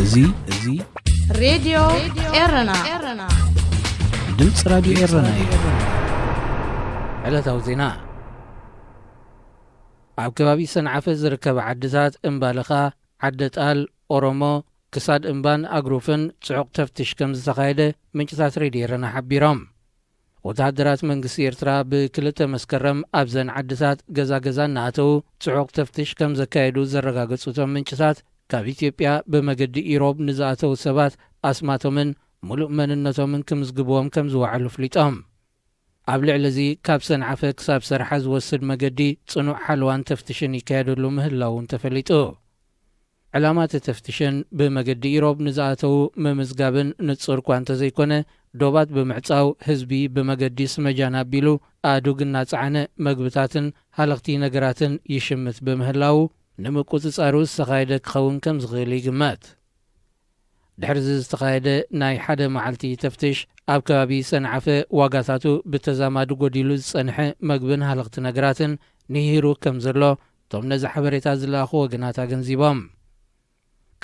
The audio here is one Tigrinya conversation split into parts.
እዚ እዚ ሬድዮ ኤረና። ድምፂ ራዲዮ ኤረና እዩ። ዕለታዊ ዜና። ኣብ ከባቢ ሰንዓፈ ዝርከባ ዓድታት እምባለኻ፣ ዓደጣል፣ ኦሮሞ፣ ክሳድ እምባን ኣግሩፍን ጽዑቕ ተፍትሽ ከም ዝተኻየደ ምንጭታት ሬድዮ ኤረና ሓቢሮም። ወተሃደራት መንግስቲ ኤርትራ ብ2 መስከረም ኣብዘን ዓድታት ገዛ ገዛ እናኣተዉ ጽዑቕ ተፍትሽ ከም ዘካየዱ ዘረጋገጹ እቶም ምንጭታት፣ ካብ ኢትዮጵያ ብመገዲ ኢሮብ ንዝኣተዉ ሰባት ኣስማቶምን ምሉእ መንነቶምን ክምዝግብዎም ከም ዝወዓሉ ኣፍሊጦም። ኣብ ልዕሊ እዚ፣ ካብ ሰንዓፈ ክሳብ ሰርሓ ዝወስድ መገዲ ጽኑዕ ሓለዋን ተፍትሽን ይካየደሉ ምህላዉ እውን ተፈሊጡ። ዕላማ እቲ ተፍትሽን ብመገዲ ኢሮብ ንዝኣተዉ ምምዝጋብን ንጹር እኳ እንተዘይኮነ፣ ዶባት ብምዕጻው ህዝቢ ብመገዲ ስመጃን ኣቢሉ ኣእዱግ እናጸዓነ መግብታትን ሃለኽቲ ነገራትን ይሽምት ብምህላዉ፣ ንምቁጽጻሩ ዝተኻየደ ክኸውን ከም ዝኽእል ይግመት። ድሕሪ እዚ ዝተኻየደ ናይ ሓደ መዓልቲ ተፍትሽ፣ ኣብ ከባቢ ሰንዓፈ ዋጋታቱ ብተዛማዲ ጎዲሉ ዝጸንሐ መግብን ሃለኽቲ ነገራትን ንሂሩ ከም ዘሎ፣ እቶም ነዚ ሓበሬታ ዝለኣኹ ወገናት ኣገንዚቦም።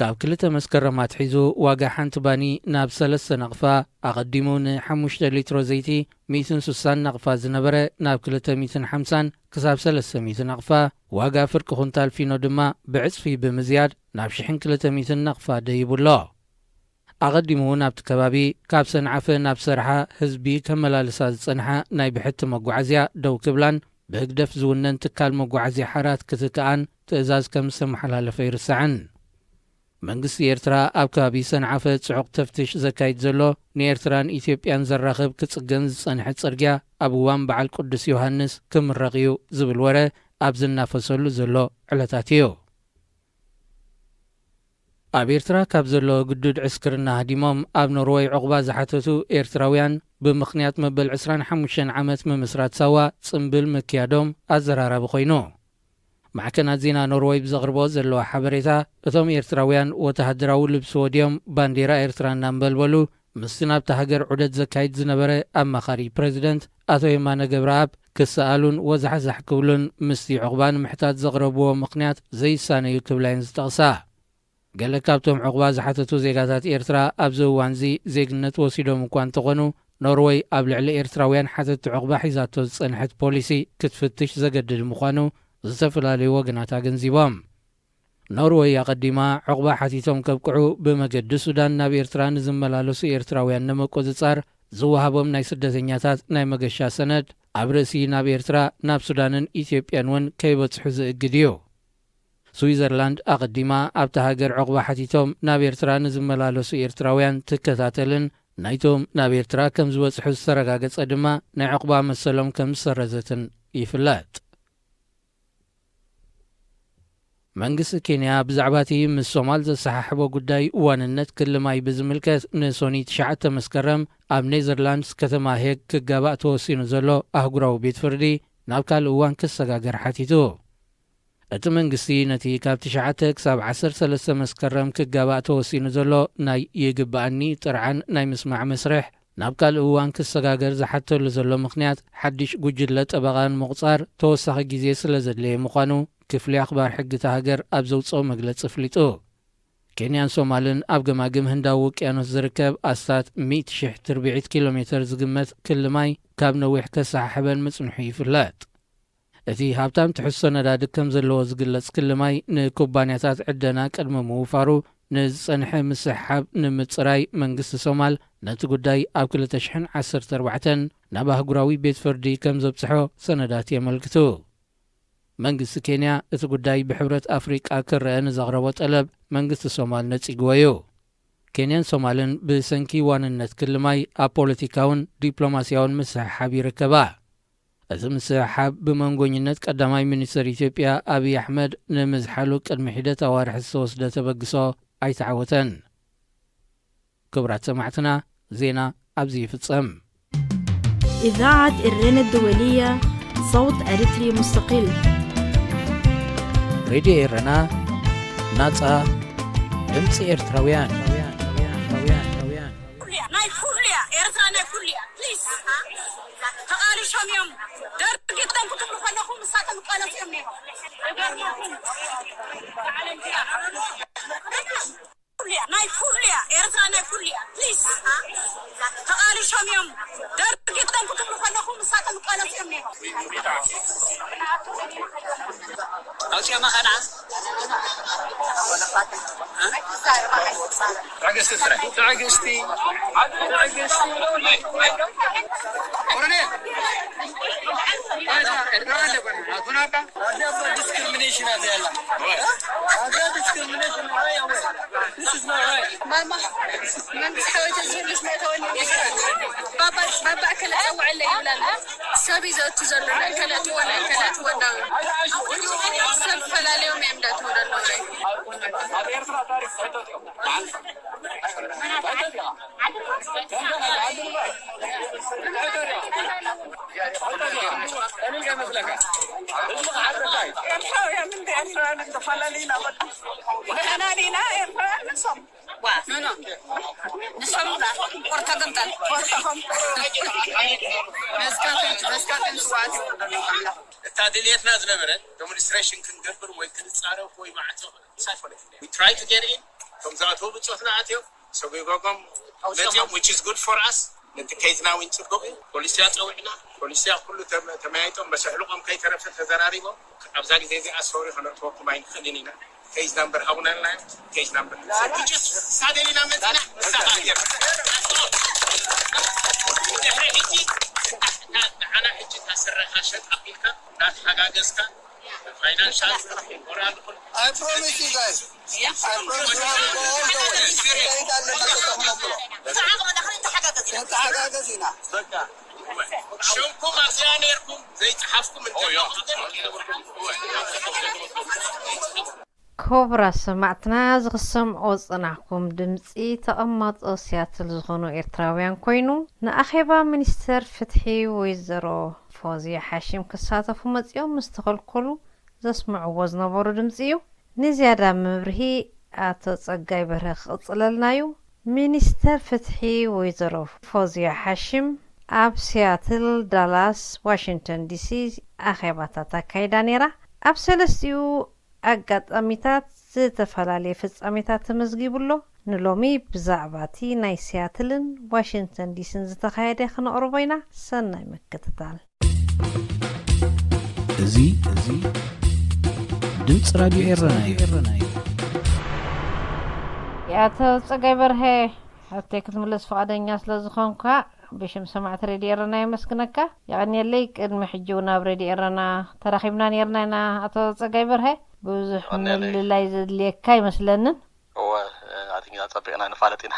ካብ ክልተ መስከረም ኣትሒዙ ዋጋ ሓንቲ ባኒ ናብ ሰለስተ ናቕፋ፣ ኣቐዲሙ ንሓሙሽተ ሊትሮ ዘይቲ ሚእትን ስሳን ናቕፋ ዝነበረ፣ ናብ ክልተ ሚእትን ሓምሳን ክሳብ ሰለስተ ሚእቲ ናቕፋ፣ ዋጋ ፍርቂ ኩንታል ፊኖ ድማ ብዕጽፊ ብምዝያድ ናብ ሽሕን ክልተ ሚእትን ናቕፋ ደይቡ ኣሎ። ኣቐዲሙ እውን ኣብቲ ከባቢ ካብ ሰንዓፈ ናብ ሰርሓ ህዝቢ ከመላልሳ ዝጸንሓ ናይ ብሕቲ መጓዓዝያ ደው ክብላን ብህግደፍ ዝውነን ትካል መጓዓዝያ ሓራት ክትክኣን ትእዛዝ ከም ዝተመሓላለፈ ኣይርሳዕን። መንግስቲ ኤርትራ ኣብ ከባቢ ሰንዓፈ ጽዑቕ ተፍትሽ ዘካይድ ዘሎ፣ ንኤርትራን ኢትዮጵያን ዘራኽብ ክጽገን ዝጸንሐ ጽርግያ ኣብ እዋን በዓል ቅዱስ ዮሃንስ ክምረቕ እዩ ዝብል ወረ ኣብ ዝናፈሰሉ ዘሎ ዕለታት እዩ። ኣብ ኤርትራ ካብ ዘሎ ግዱድ ዕስክርና ሃዲሞም ኣብ ኖርወይ ዑቕባ ዝሓተቱ ኤርትራውያን፣ ብምኽንያት መበል ዕስራን ሓሙሽተን ዓመት ምምስራት ሳዋ ጽምብል ምክያዶም ኣዘራራቢ ኮይኑ። ማዕከናት ዜና ኖርወይ ብዘቕርቦ ዘለዋ ሓበሬታ፣ እቶም ኤርትራውያን ወተሃደራዊ ልብሲ ወድዮም ባንዴራ ኤርትራ እናንበልበሉ፣ ምስቲ ናብታ ሃገር ዑደት ዘካይድ ዝነበረ ኣማኻሪ ፕረዚደንት ኣቶ የማነ ገብረኣብ ክሰኣሉን ወዛሕዛሕ ክብሉን፣ ምስቲ ዑቕባ ንምሕታት ዘቕረብዎ ምኽንያት ዘይሳነ እዩ ክብላ እየን ዝጠቕሳ። ገለ ካብቶም ዑቕባ ዝሓተቱ ዜጋታት ኤርትራ ኣብዚ እዋንዚ ዜግነት ወሲዶም እኳ እንተኾኑ፣ ኖርወይ ኣብ ልዕሊ ኤርትራውያን ሓተቲ ዑቕባ ሒዛቶ ዝጸንሐት ፖሊሲ ክትፍትሽ ዘገድድ ምዃኑ ዝተፈላለዩ ወገናት ኣገንዚቦም። ኖርወይ ኣቐዲማ ዑቕባ ሓቲቶም ከብቅዑ ብመገዲ ሱዳን ናብ ኤርትራ ንዝመላለሱ ኤርትራውያን ንምቁጽጻር ዝወሃቦም ናይ ስደተኛታት ናይ መገሻ ሰነድ ኣብ ርእሲ ናብ ኤርትራ፣ ናብ ሱዳንን ኢትዮጵያን እውን ከይበጽሑ ዝእግድ እዩ። ስዊዘርላንድ ኣቐዲማ ኣብታ ሃገር ዑቕባ ሓቲቶም ናብ ኤርትራ ንዝመላለሱ ኤርትራውያን ትከታተልን ናይቶም ናብ ኤርትራ ከም ዝበጽሑ ዝተረጋገጸ ድማ ናይ ዑቕባ መሰሎም ከም ዝሰረዘትን ይፍለጥ። መንግስቲ ኬንያ ብዛዕባ እቲ ምስ ሶማል ዘሰሓሕቦ ጉዳይ ዋንነት ክሊ ማይ ብዝምልከት ንሶኒ ትሽዓተ መስከረም ኣብ ኔዘርላንድስ ከተማ ሄግ ክጋባእ ተወሲኑ ዘሎ ኣህጉራዊ ቤት ፍርዲ ናብ ካልእ እዋን ክሰጋገር ሓቲቱ። እቲ መንግስቲ ነቲ ካብ ትሽዓተ ክሳብ ዓሰርተ ሰለስተ መስከረም ክጋባእ ተወሲኑ ዘሎ ናይ ይግብኣኒ ጥርዓን ናይ ምስማዕ መስርሕ ናብ ካልእ እዋን ክሰጋገር ዝሓተሉ ዘሎ ምኽንያት፣ ሓድሽ ጉጅለ ጠበቓ ንምቑጻር ተወሳኺ ግዜ ስለ ዘድለየ ምዃኑ ክፍሊ ኣኽባር ሕጊ እታ ሃገር ኣብ ዘውጽኦ መግለጺ ኣፍሊጡ። ኬንያን ሶማልን ኣብ ገማግም ህንዳዊ ውቅያኖስ ዝርከብ ኣስታት ሚእቲ ሽሕ ትርብዒት ኪሎ ሜተር ዝግመት ክሊ ማይ ካብ ነዊሕ ከሰሓሕበን ምጽንሑ ይፍለጥ። እቲ ሃብታም ትሕዝቶ ነዳዲ ከም ዘለዎ ዝግለጽ ክሊ ማይ ንኩባንያታት ዕደና ቅድሚ ምውፋሩ ንዝጸንሐ ምስሕሓብ ንምጽራይ መንግስቲ ሶማል ነቲ ጉዳይ ኣብ ክልተ ሽሕን ዓሰርተ ኣርባዕተን ናብ ኣህጉራዊ ቤት ፍርዲ ከም ዘብጽሖ ሰነዳት የመልክቱ። መንግስቲ ኬንያ እቲ ጉዳይ ብሕብረት ኣፍሪቃ ክረአ ንዘቕረቦ ጠለብ መንግስቲ ሶማል ነጺግዎ እዩ። ኬንያን ሶማልን ብሰንኪ ዋንነት ክሊ ማይ ኣብ ፖለቲካውን ዲፕሎማስያውን ምስሕሓብ ይርከባ። እዚ ምስሕሓብ ብመንጎኝነት ቀዳማይ ሚኒስትር ኢትዮጵያ ኣብይ ኣሕመድ ንምዝሓሉ ቅድሚ ሒደት ኣዋርሕ ዝተወስደ ተበግሶ ኣይተዓወተን። ክቡራት ሰማዕትና፣ ዜና ኣብዚ ይፍጸም። إذاعة إرينا الدولية، صوت أريتري مستقل. ሬድዮ ኤረና፣ ናጻ ድምጺ ኤርትራውያን። ኩሉ እያ፣ ናይ ኩሉ እያ፣ ኤርትራ ናይ ኩሉ እያ። ፕሊዝ፣ ተቓሊሶም እዮም። ደርጊ የለን ክትብሉ ከለኹም፣ ንሳቶም ይቃለሱ እዮም ነይሮም። ይገርመኩም። ኩሉ እያ፣ ናይ ኤርትራ ናይ ኩሉ እያ። ፕሊዝ ተቓሊሾም እዮም። ደርጊ ጠንቁ ትብሉ ከለኹም ንሳቶም ይቃለሱ እዮም ነይሮም። ኣውፅኦማ ከነዓ ትዕግስቲ ትረ ትዕግስቲ ትዕግስቲ ኮሎኔል ኣቱናባ ዲስክሪሚኔሽን ኣዘ ያላ ኣዘ ዲስክሪሚኔሽን ማማ መንግስቲ ሓወይተ ዝህሉስ መእተወኒ ባባ ባባ እከለ ፀውዐለይ ይብላለ ሰብ እዩ ዘእቱ ዘሎ ናይ እከለ እትዎ ናይ እከለ እትዎ እንዳበሉ ሰብ ፈላለዮም እዮም እንዳእተዉ ዘለዉ ናይ ኣብ ኤርትራ ታሪክ ሕተት እዮም ኤርትራውያን እንደ ኤርትራውያን እንተፈላለዩና በቃ ንሕና ዲና ኤርትራውያን ንሶም ንሶም ቁርተ ገምጠል ወርቅኹም መስካተን መስካተን ስዋት ይወርደሉ ኣምላኽ እታ ድልየትና ዝነበረ ዶሚኒስትሬሽን ክንገብር ወይ ክንፃረፍ ወይ ማዕፆ ሳይኮነ try to get in እቶም ዝኣተው ብፆትና ኣትዮም ሰጉጎጎም መፅኦም which is good for us ነቲ ኬዝና እውን ፅቡቅ እዩ ፖሊስያ ፀዊዕና ፖሊስያ ኩሉ ተመያይጦም መሰሕልቆም ከይተረፈ ተዘራሪቦም ኣብዛ ግዜ እዚኣ ሶሪ ከነእትወኩም ኣይንኽእልን ኢና ኬዝ ናምበር ሃቡና ኢልና ኬዝ ናምበር ሳደሊና መፅና ንሳኻ ድሕሪ ሕጂ ንዓና ሕጂ ታስረኻ ሸጥ ኣኺልካ እናተሓጋገዝካ ፋይናንሻል ሞራል I promise you guys. I promise you we go all the way. ከይድ ኣለና ተጠቕመብሎ። ንተሓጋገዝ ኢና። ሽምኩም ኣብዚኣ ነርኩም ዘይፀሓፍኩም እንተ ኮብራ ሰማዕትና ዝኽሰምዖ ዝጸናሕኩም ድምጺ ተቐማጦ ሲያትል ዝኾኑ ኤርትራውያን ኮይኑ ንኣኼባ ሚኒስተር ፍትሒ ወይዘሮ ፎዝያ ሓሽም ክሳተፉ መጺኦም ምስ ተኸልከሉ ዘስምዕዎ ዝነበሩ ድምጺ እዩ። ንዝያዳ መብርሂ ኣቶ ጸጋይ በርሀ ክቕጽለልና እዩ። ሚኒስተር ፍትሒ ወይዘሮ ፎዝያ ሓሽም ኣብ ሲያትል፣ ዳላስ፣ ዋሽንግተን ዲሲ ኣኼባታት ኣካይዳ ነይራ። ኣብ ሰለስቲኡ ኣጋጣሚታት ዝተፈላለየ ፍጻሜታት ተመዝጊቡ ኣሎ። ንሎሚ ብዛዕባ እቲ ናይ ሲያትልን ዋሽንግተን ዲሲን ዝተኻየደ ክነቕርቦ ኢና። ሰናይ ምክትታል። እዚ እዚ ድምፂ ራድዮ ኤረና እዩ። ኣቶ ጸጋይ በርሀ፣ ሕቶይ ክትምልስ ፍቓደኛ ስለ ዝኾንካ ብሽም ሰማዕቲ ሬድዮ ኤረና የመስግነካ። የቐንየለይ። ቅድሚ ሕጂ እውን ኣብ ሬድዮ ኤረና ተራኺብና ነይርና ኢና። ኣቶ ጸጋይ በርሀ፣ ብዙሕ ምልላይ ዘድልየካ ኣይመስለንን። እወ፣ ኣቲና ጸቢቕና ንፋለጥ ኢና።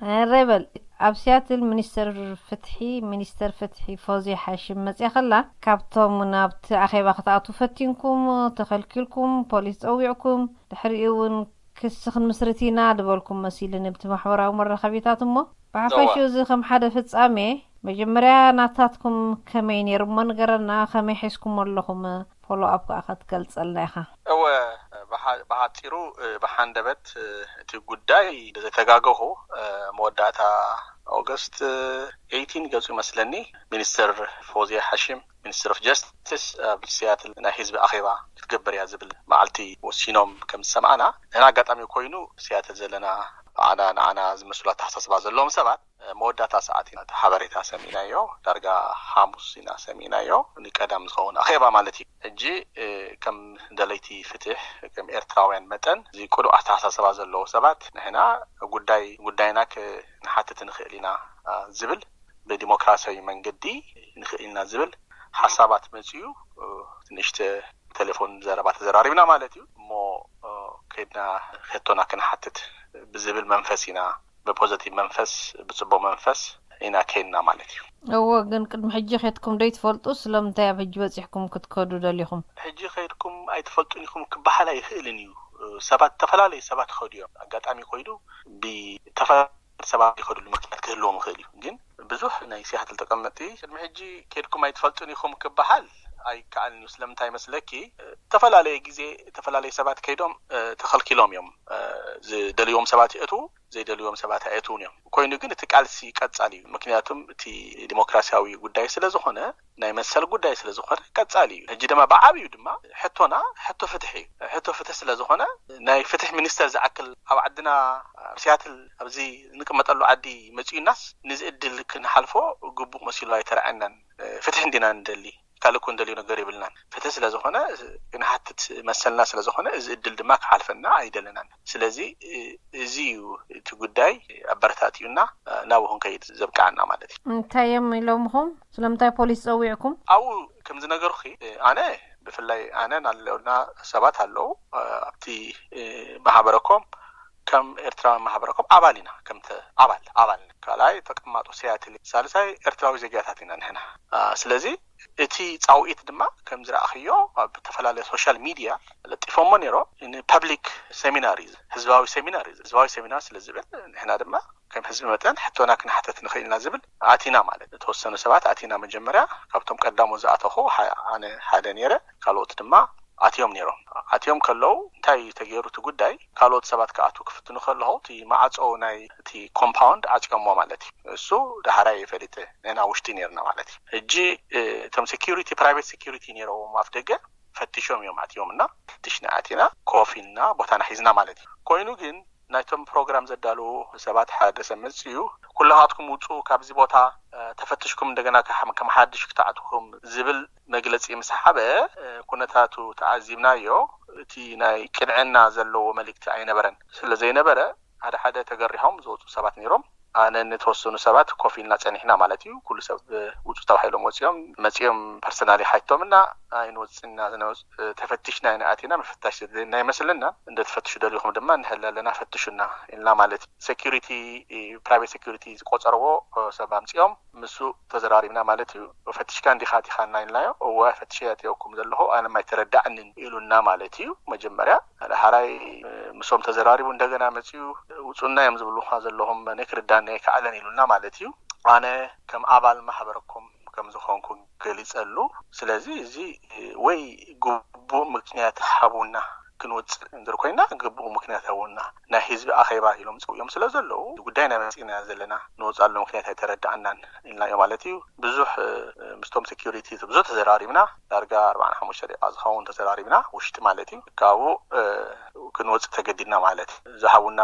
ሕራይ በል። ኣብ ሲያትል ሚኒስተር ፍትሒ፣ ሚኒስተር ፍትሒ ፎዝያ ሓሽም መጽያ ከላ፣ ካብቶም ናብቲ ኣኼባ ክትኣትዉ ፈቲንኩም፣ ተኸልኪልኩም፣ ፖሊስ ጸዊዕኩም፣ ድሕሪኡ እውን ክሲ ክንምስርት ኢና ዝበልኩም መሲሉኒ ብቲ ማሕበራዊ መራኸቢታት። እሞ ብሓፈሽኡ እዚ ከም ሓደ ፍጻሜ፣ መጀመርያ ናታትኩም ከመይ ነይሩ እሞ ንገረና፣ ከመይ ሒዝኩሞ ኣለኹም? ፎሎ ኣፕ ከኣ ክትገልጸልና ኢኻ። እወ፣ ብሓጺሩ፣ ብሓንደበት፣ እቲ ጉዳይ ዘይተጋገኹ፣ መወዳእታ ኦገስት ኤይቲን ገጹ ይመስለኒ፣ ሚኒስትር ፎዝያ ሓሺም፣ ሚኒስትር ኦፍ ጀስቲስ፣ ኣብ ሲያትል ናይ ህዝቢ ኣኼባ ክትገብር እያ ዝብል መዓልቲ ወሲኖም ከም ዝሰማዕና፣ ንሕና ኣጋጣሚ ኮይኑ ሲያትል ዘለና ብኣና ንዓና ዝመስሉ ኣተሓሳስባ ዘለዎም ሰባት፣ መወዳእታ ሰዓት ኢና እቲ ሓበሬታ ሰሚዕናዮ። ዳርጋ ሓሙስ ኢና ሰሚዕናዮ። ንቀዳም ዝኸውን ኣኼባ ማለት እዩ። ሕጂ፣ ከም ደለይቲ ፍትሕ፣ ከም ኤርትራውያን መጠን፣ እዚ ቅኑዕ ኣተሓሳስባ ዘለዎ ሰባት ንሕና ጉዳይ፣ ጉዳይና ክንሓትት ንኽእል ኢና ዝብል፣ ብዲሞክራሲያዊ መንገዲ ንኽእል ኢና ዝብል ሓሳባት መጺኡ፣ ትንሽቲ ቴሌፎን ዘረባ ተዘራሪብና ማለት እዩ። እሞ ከይድና ሕቶና ክንሓትት ብዝብል መንፈስ ኢና፣ ብፖዘቲቭ መንፈስ፣ ብጽቡቕ መንፈስ ኢና ከይድና ማለት እዩ። እወ፣ ግን ቅድሚ ሕጂ ከድኩም ዶ ይትፈልጡ? ስለምንታይ ኣብ ሕጂ በጺሕኩም ክትከዱ ደሊኹም? ሕጂ ከድኩም ኣይትፈልጡን ኢኹም ክበሃል ኣይኽእልን እዩ። ሰባት፣ ዝተፈላለዩ ሰባት ይኸዱ እዮም። ኣጋጣሚ ኮይኑ ብተፈላለዩ ሰባት ይኸድሉ ምክንያት ክህልዎም ይኽእል እዩ። ግን ብዙሕ ናይ ሲያትል ተቐመጥቲ ቅድሚ ሕጂ ከድኩም ኣይትፈልጡን ኢኹም ክበሃል ኣይከኣልን እዩ። ስለምንታይ መስለኪ? እተፈላለየ ግዜ እተፈላለየ ሰባት ከይዶም ተኸልኪሎም እዮም። ዝደልይዎም ሰባት የእትዉ፣ ዘይደልይዎም ሰባት ኣየእትዉን እዮም። ኮይኑ ግን እቲ ቃልሲ ቀጻሊ እዩ። ምክንያቱም እቲ ዲሞክራሲያዊ ጉዳይ ስለ ዝኾነ፣ ናይ መሰል ጉዳይ ስለ ዝኾነ ቀጻሊ እዩ። ሕጂ ድማ ብዓብዩ ድማ ሕቶና ሕቶ ፍትሒ እዩ። ሕቶ ፍትሒ ስለ ዝኾነ፣ ናይ ፍትሒ ሚኒስተር ዝኣክል ኣብ ዓድና፣ ኣብ ሲያትል፣ ኣብዚ ንቅመጠሉ ዓዲ መጺኡናስ፣ ነዚ እድል ክንሓልፎ ግቡእ መሲሉ ኣይተረኣናን። ፍትሒ እንዲና ንደሊ፣ ካልእ እኮ እንደልዩ ነገር የብልናን። ፍትሒ ስለ ዝኾነ ክንሓትት መሰልና ስለ ዝኾነ፣ እዚ እድል ድማ ክሓልፈና ኣይደለናን። ስለዚ እዚ እዩ እቲ ጉዳይ ኣበረታቲኡና ናብኡ ክንከይድ ዘብቅዓና ማለት እዩ። እንታይ እዮም ኢሎምኹም? ስለምንታይ ፖሊስ ጸዊዕኩም? ኣብኡ ከም ዝነገርኩ፣ ኣነ ብፍላይ ኣነ ኣለውና ሰባት ኣለዉ፣ ኣብቲ ማሕበረኮም ከም ኤርትራዊ ማሕበረኮም ኣባል ኢና። ከምተ ኣባል ኣባል ኢና። ካልኣይ ተቀማጦ ሲያትል፣ ሳልሳይ ኤርትራዊ ዜጋታት ኢና ንሕና። ስለዚ እቲ ጻውኢት ድማ ከም ዝረኣኽዮ ኣብ ዝተፈላለዩ ሶሻል ሚድያ ለጢፎሞ ነይሮ። ፐብሊክ ሴሚናር እዩ፣ ህዝባዊ ሴሚናር እዩ። ህዝባዊ ሴሚናር ስለ ዝብል፣ ንሕና ድማ ከም ህዝቢ መጠን ሕቶና ክንሓተት ንኽእል ኢና ዝብል ኣቲና። ማለት፣ ዝተወሰኑ ሰባት ኣቲና። መጀመርያ ካብቶም ቀዳሞት ዝኣተኹ ኣነ ሓደ ነይረ። ካልኦት ድማ ኣትዮም ነይሮም። ኣትዮም ከለዉ እንታይ እዩ ተገይሩ እቲ ጉዳይ? ካልኦት ሰባት ክኣትዉ ክፍትኑ ከለዉ፣ እቲ ማዕጾ ናይ እቲ ኮምፓውንድ ዓጽዮሞ ማለት እዩ። እሱ ዳሕራይ ፈሊጠ፣ ንሕና ውሽጢ ነይርና ማለት እዩ። ሕጂ እቶም ሴኪሪቲ፣ ፕራይቬት ሴኪሪቲ ነይረዎም ኣፍ ደገ ፈቲሾም እዮም ኣትዮም እና፣ ፈቲሽና ኣቲና ኮፍ ኢልና ቦታና ሒዝና ማለት እዩ። ኮይኑ ግን ናይቶም ፕሮግራም ዘዳለዉ ሰባት ሓደ ሰብ መጺኡ፣ ኩላኻትኩም ውጹ ካብዚ ቦታ፣ ተፈትሽኩም እንደገና ከም ሓድሽ ክትኣትውኹም ዝብል መግለጺ ምስ ሓበ፣ ኩነታቱ ተዓዚብናዮ። እቲ ናይ ቅንዕና ዘለዎ መልእክቲ ኣይነበረን። ስለ ዘይነበረ፣ ሓደ ሓደ ተገሪሖም ዝወጹ ሰባት ነይሮም። ኣነ ንተወሰኑ ሰባት ኮፍ ኢልና ጸኒሕና ማለት እዩ። ኩሉ ሰብ ውጹ ተባሂሎም ወጺኦም፣ መጺኦም ፐርሰናሊ ሓይቶምና፣ ኣይንወጽእና ዝነበ ተፈቲሽና ኢና ኣቲና። ምፍታሽ ዘድልየና ኣይመስለና። እንደ ትፈትሹ ደሊኹም ድማ ንሕል ኣለና፣ ፈትሹና ኢልና ማለት እዩ። ሴኪሪቲ፣ ፕራይቬት ሴኪሪቲ ዝቆጸርዎ ሰብ ኣምጺኦም፣ ምሱ ተዘራሪብና ማለት እዩ። ፈትሽካ እንዲኻ ኣቲኻና ኢልናዮ። እወ፣ ፈትሸ ኣትየኩም ዘለኹ፣ ኣነ ኣይተረዳዕንን ኢሉና ማለት እዩ። መጀመርያ ዳሕራይ ምሶም ተዘራሪቡ እንደገና መጺኡ፣ ውጹና እዮም ዝብሉኻ ዘለኹም፣ ኣነ ክርዳኒ ኣይከኣለን ኢሉና ማለት እዩ። ኣነ ከም ኣባል ማሕበረኩም ከም ዝኾንኩ ገሊጸሉ። ስለዚ እዚ ወይ ግቡእ ምክንያት ሃቡና፣ ክንወጽእ እንድር ኮይና ግቡእ ምክንያት ሃቡና፣ ናይ ህዝቢ ኣኼባ ኢሎም ጸዊዖም ስለ ዘለዉ፣ ጉዳይና መጺእና ዘለና፣ ንወጽኣሉ ምክንያት ኣይተረዳኣናን ኢልናዮ ማለት እዩ። ብዙሕ ምስቶም ሴኪሪቲ ብዙሕ ተዘራሪብና፣ ዳርጋ ኣርባዓን ሓሙሽተ ደቂቃ ዝኸውን ተዘራሪብና፣ ውሽጢ ማለት እዩ። ካብኡ ክንወጽእ ተገዲድና ማለት እዩ። ዝሃቡና፣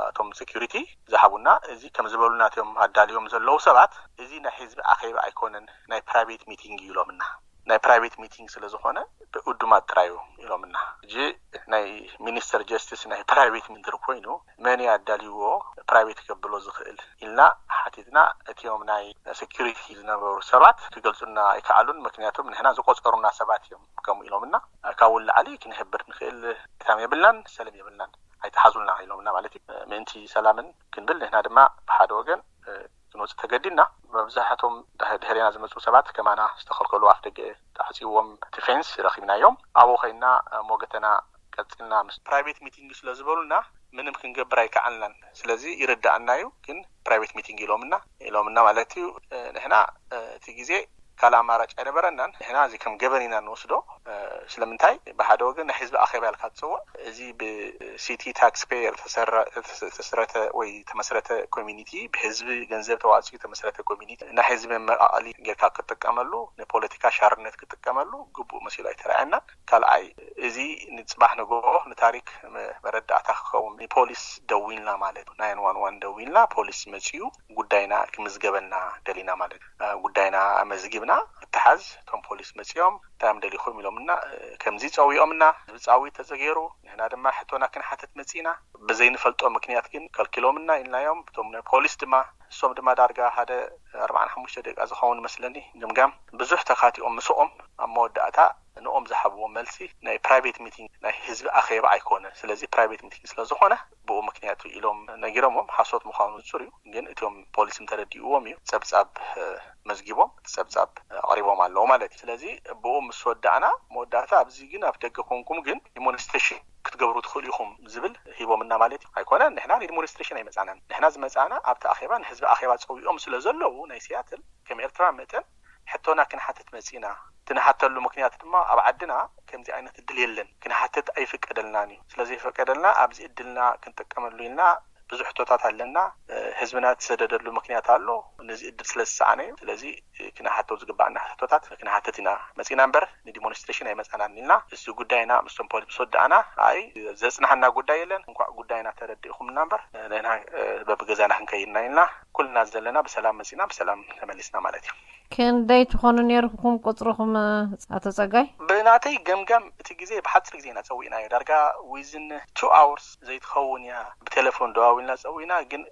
እቶም ሴኪሪቲ ዝሃቡና፣ እዚ ከም ዝበሉና እቶም ኣዳልዮም ዘለዉ ሰባት፣ እዚ ናይ ህዝቢ ኣኼባ ኣይኮነን፣ ናይ ፕራይቬት ሚቲንግ እዩ ኢሎምና። ናይ ፕራይቬት ሚቲንግ ስለ ዝኾነ ብእዱማት ጥራይ እዩ ኢሎምና። ሕጂ ናይ ሚኒስተር ጀስቲስ ናይ ፕራይቬት ሚቲንግ ኮይኑ፣ መን እዩ ኣዳልይዎ ፕራይቬት ከብሎ ዝኽእል ኢልና ሓቲትና። እቲኦም ናይ ሴኪሪቲ ዝነበሩ ሰባት ክገልጹና ኣይከኣሉን፣ ምክንያቱም ንሕና ዝቆጸሩና ሰባት እዮም ከምኡ ኢሎምና። ካብኡ ንላዕሊ ክንሕብር ንኽእል እታም የብልናን፣ ሰለም የብልናን፣ ኣይተሓዙልና ኢሎምና ማለት እዩ። ምእንቲ ሰላምን ክንብል ንሕና ድማ ብሓደ ወገን ክንወጽእ ተገዲድና። መብዛሕቶም ድሕ-፣ ድሕሬና ዝመጹ ሰባት ከማና ዝተኸልከሉ ኣፍ ደገ ተዓጽይዎም፣ እቲ ፌንስ ረኺብናዮም። ኣብኡ ኸይና ሞገተና ቀጽልና። ምስ ፕራይቬት ሚቲንግ ስለ ዝበሉና ምንም ክንገብር ኣይከኣልናን። ስለዚ ይርድኣና እዩ፣ ግን ፕራይቬት ሚቲንግ ኢሎምና፣ ኢሎምና ማለት እዩ። ንሕና እቲ ግዜ ካልእ ኣማራጭ ኣይነበረናን። ንሕና እዚ ከም ገበን ኢና ንወስዶ። ስለምንታይ? ብሓደ ወገን ናይ ህዝቢ ኣኼባ ኢልካ ትጽውዕ፣ እዚ ብሲቲ ታክስ ፔየር ዝተሰረ-፣ ዝተሰረተ ወይ ተመስረተ ኮሚኒቲ፣ ብህዝቢ ገንዘብ ተዋፂኡ ተመስረተ ኮሚኒቲ፣ ናይ ህዝቢ መመቃቀሊ ጌርካ ክትጥቀመሉ፣ ንፖለቲካ ሻርነት ክትጥቀመሉ ግቡእ መሲሉ ኣይተረኣየናን። ካልኣይ፣ እዚ ንጽባሕ ንግሆ ንታሪክ መ-፣ መረዳእታ ክኸውን፣ ንፖሊስ ደዊልና ማለት እዩ። ናይን ዋን ዋን ደዊልና፣ ፖሊስ መጺኡ ጉዳይና ክምዝገበልና ደሊና ማለት እዩ። እ፣ ጉዳይና ኣመዝጊብና፣ እተሓዝ፣ እቶም ፖሊስ መጺኦም፣ "እንታይ እዮም ደሊኹም?" ኢሎምና። እ፣ ከምዚ ጸዊኦምና፣ ህዝቢ ጻዊት ተጸገይሩ፣ ንሕና ድማ ሕቶና ክንሓተት መጺእና፣ ብዘይንፈልጦ ምክንያት ግን ከልኪሎምና ኢልናዮም። እቶም ናይ ፖሊስ ድማ፣ እሶም ድማ ዳርጋ ሓደ ኣርባዓን ሓሙሽተ ደቂቃ ዝኸውን መስለኒ፣ ገምጋም ብዙሕ ተኻቲኦም ምስኦም፣ ኣብ መወዳእታ ንኦም ዝሃብዎ መልሲ፣ "ናይ ፕራይቬት ሚቲንግ፣ ናይ ህዝቢ ኣኼባ ኣይኮነን፣ ስለዚ ፕራይቬት ሚቲንግ ስለ ዝኾነ ብኡ ምክንያት እዩ" ኢሎም ነጊሮምዎም። ሓሶት ምዃኑ ንጹር እዩ፣ ግን እቶም ፖሊስ እንተረዲእዎም እዩ ጸብጻብ፣ እ፣ መዝጊቦም፣ እቲ ጸብጻብ ኣቕሪቦም ኣለዉ ማለት እዩ። ስለዚ ብኡ ምስ ወዳእና፣ መወዳእታ ኣብዚ ግን ኣብ ደገ ኮንኩም ግን ዲሞንስትሬሽን ክትገብሩ ትኽእሉ ኢኹም ዝብል ሂቦምና ማለት እዩ። ኣይኮነን፣ ንሕና ንዲሞንስትሬሽን ኣይመጻናን። ንሕና ዝመጻና ኣብቲ ኣኼባ፣ ንህዝቢ ኣኼባ ጸዊኦም ስለ ዘለዉ ናይ ሲያትል፣ ከም ኤርትራ መጠን ሕቶና ክንሓትት መጺእና። እቲ ንሓተሉ ምክንያት ድማ ኣብ ዓድና ከምዚ ዓይነት እድል የለን፣ ክንሓትት ኣይፍቀደልናን እዩ። ስለ ዘይፈቀደልና ኣብዚ እድልና ክንጥቀመሉ ኢልና ብዙሕ ሕቶታት ኣለና። ህዝብና እተሰደደሉ ምክንያት ኣሎ። ነዚ ዕድል ስለ ዝሰኣነ እዩ። ስለዚ ክነሓቶ ዝግባኣና ሕቶታት ክንሓትት ኢና መፂና እምበር ንዲሞንስትሬሽን ኣይመፃናን ኢልና። እዚ ጉዳይና ምስቶም ፖሊስ ምስ ወዳእና ኣይ ዘፅናሓና ጉዳይ የለን። እንኳዕ ጉዳይና ተረዲእኹምና እምበር ንሕና በብገዛና ክንከይድና ኢልና ኩልና ዘለና ብሰላም መፂና ብሰላም ተመሊስና ማለት እዩ። ክንደይ ትኾኑ ነርኩም ቁፅርኹም ኣቶ ፀጋይ? ብናተይ ገምጋም እቲ ግዜ ብሓፂር ግዜ ኢና ፀዊእናዮ። ዳርጋ ዊዝን ቱ ኣወርስ ዘይትኸውን እያ። ብቴሌፎን ደዋዊልና ፀዊእና። ግን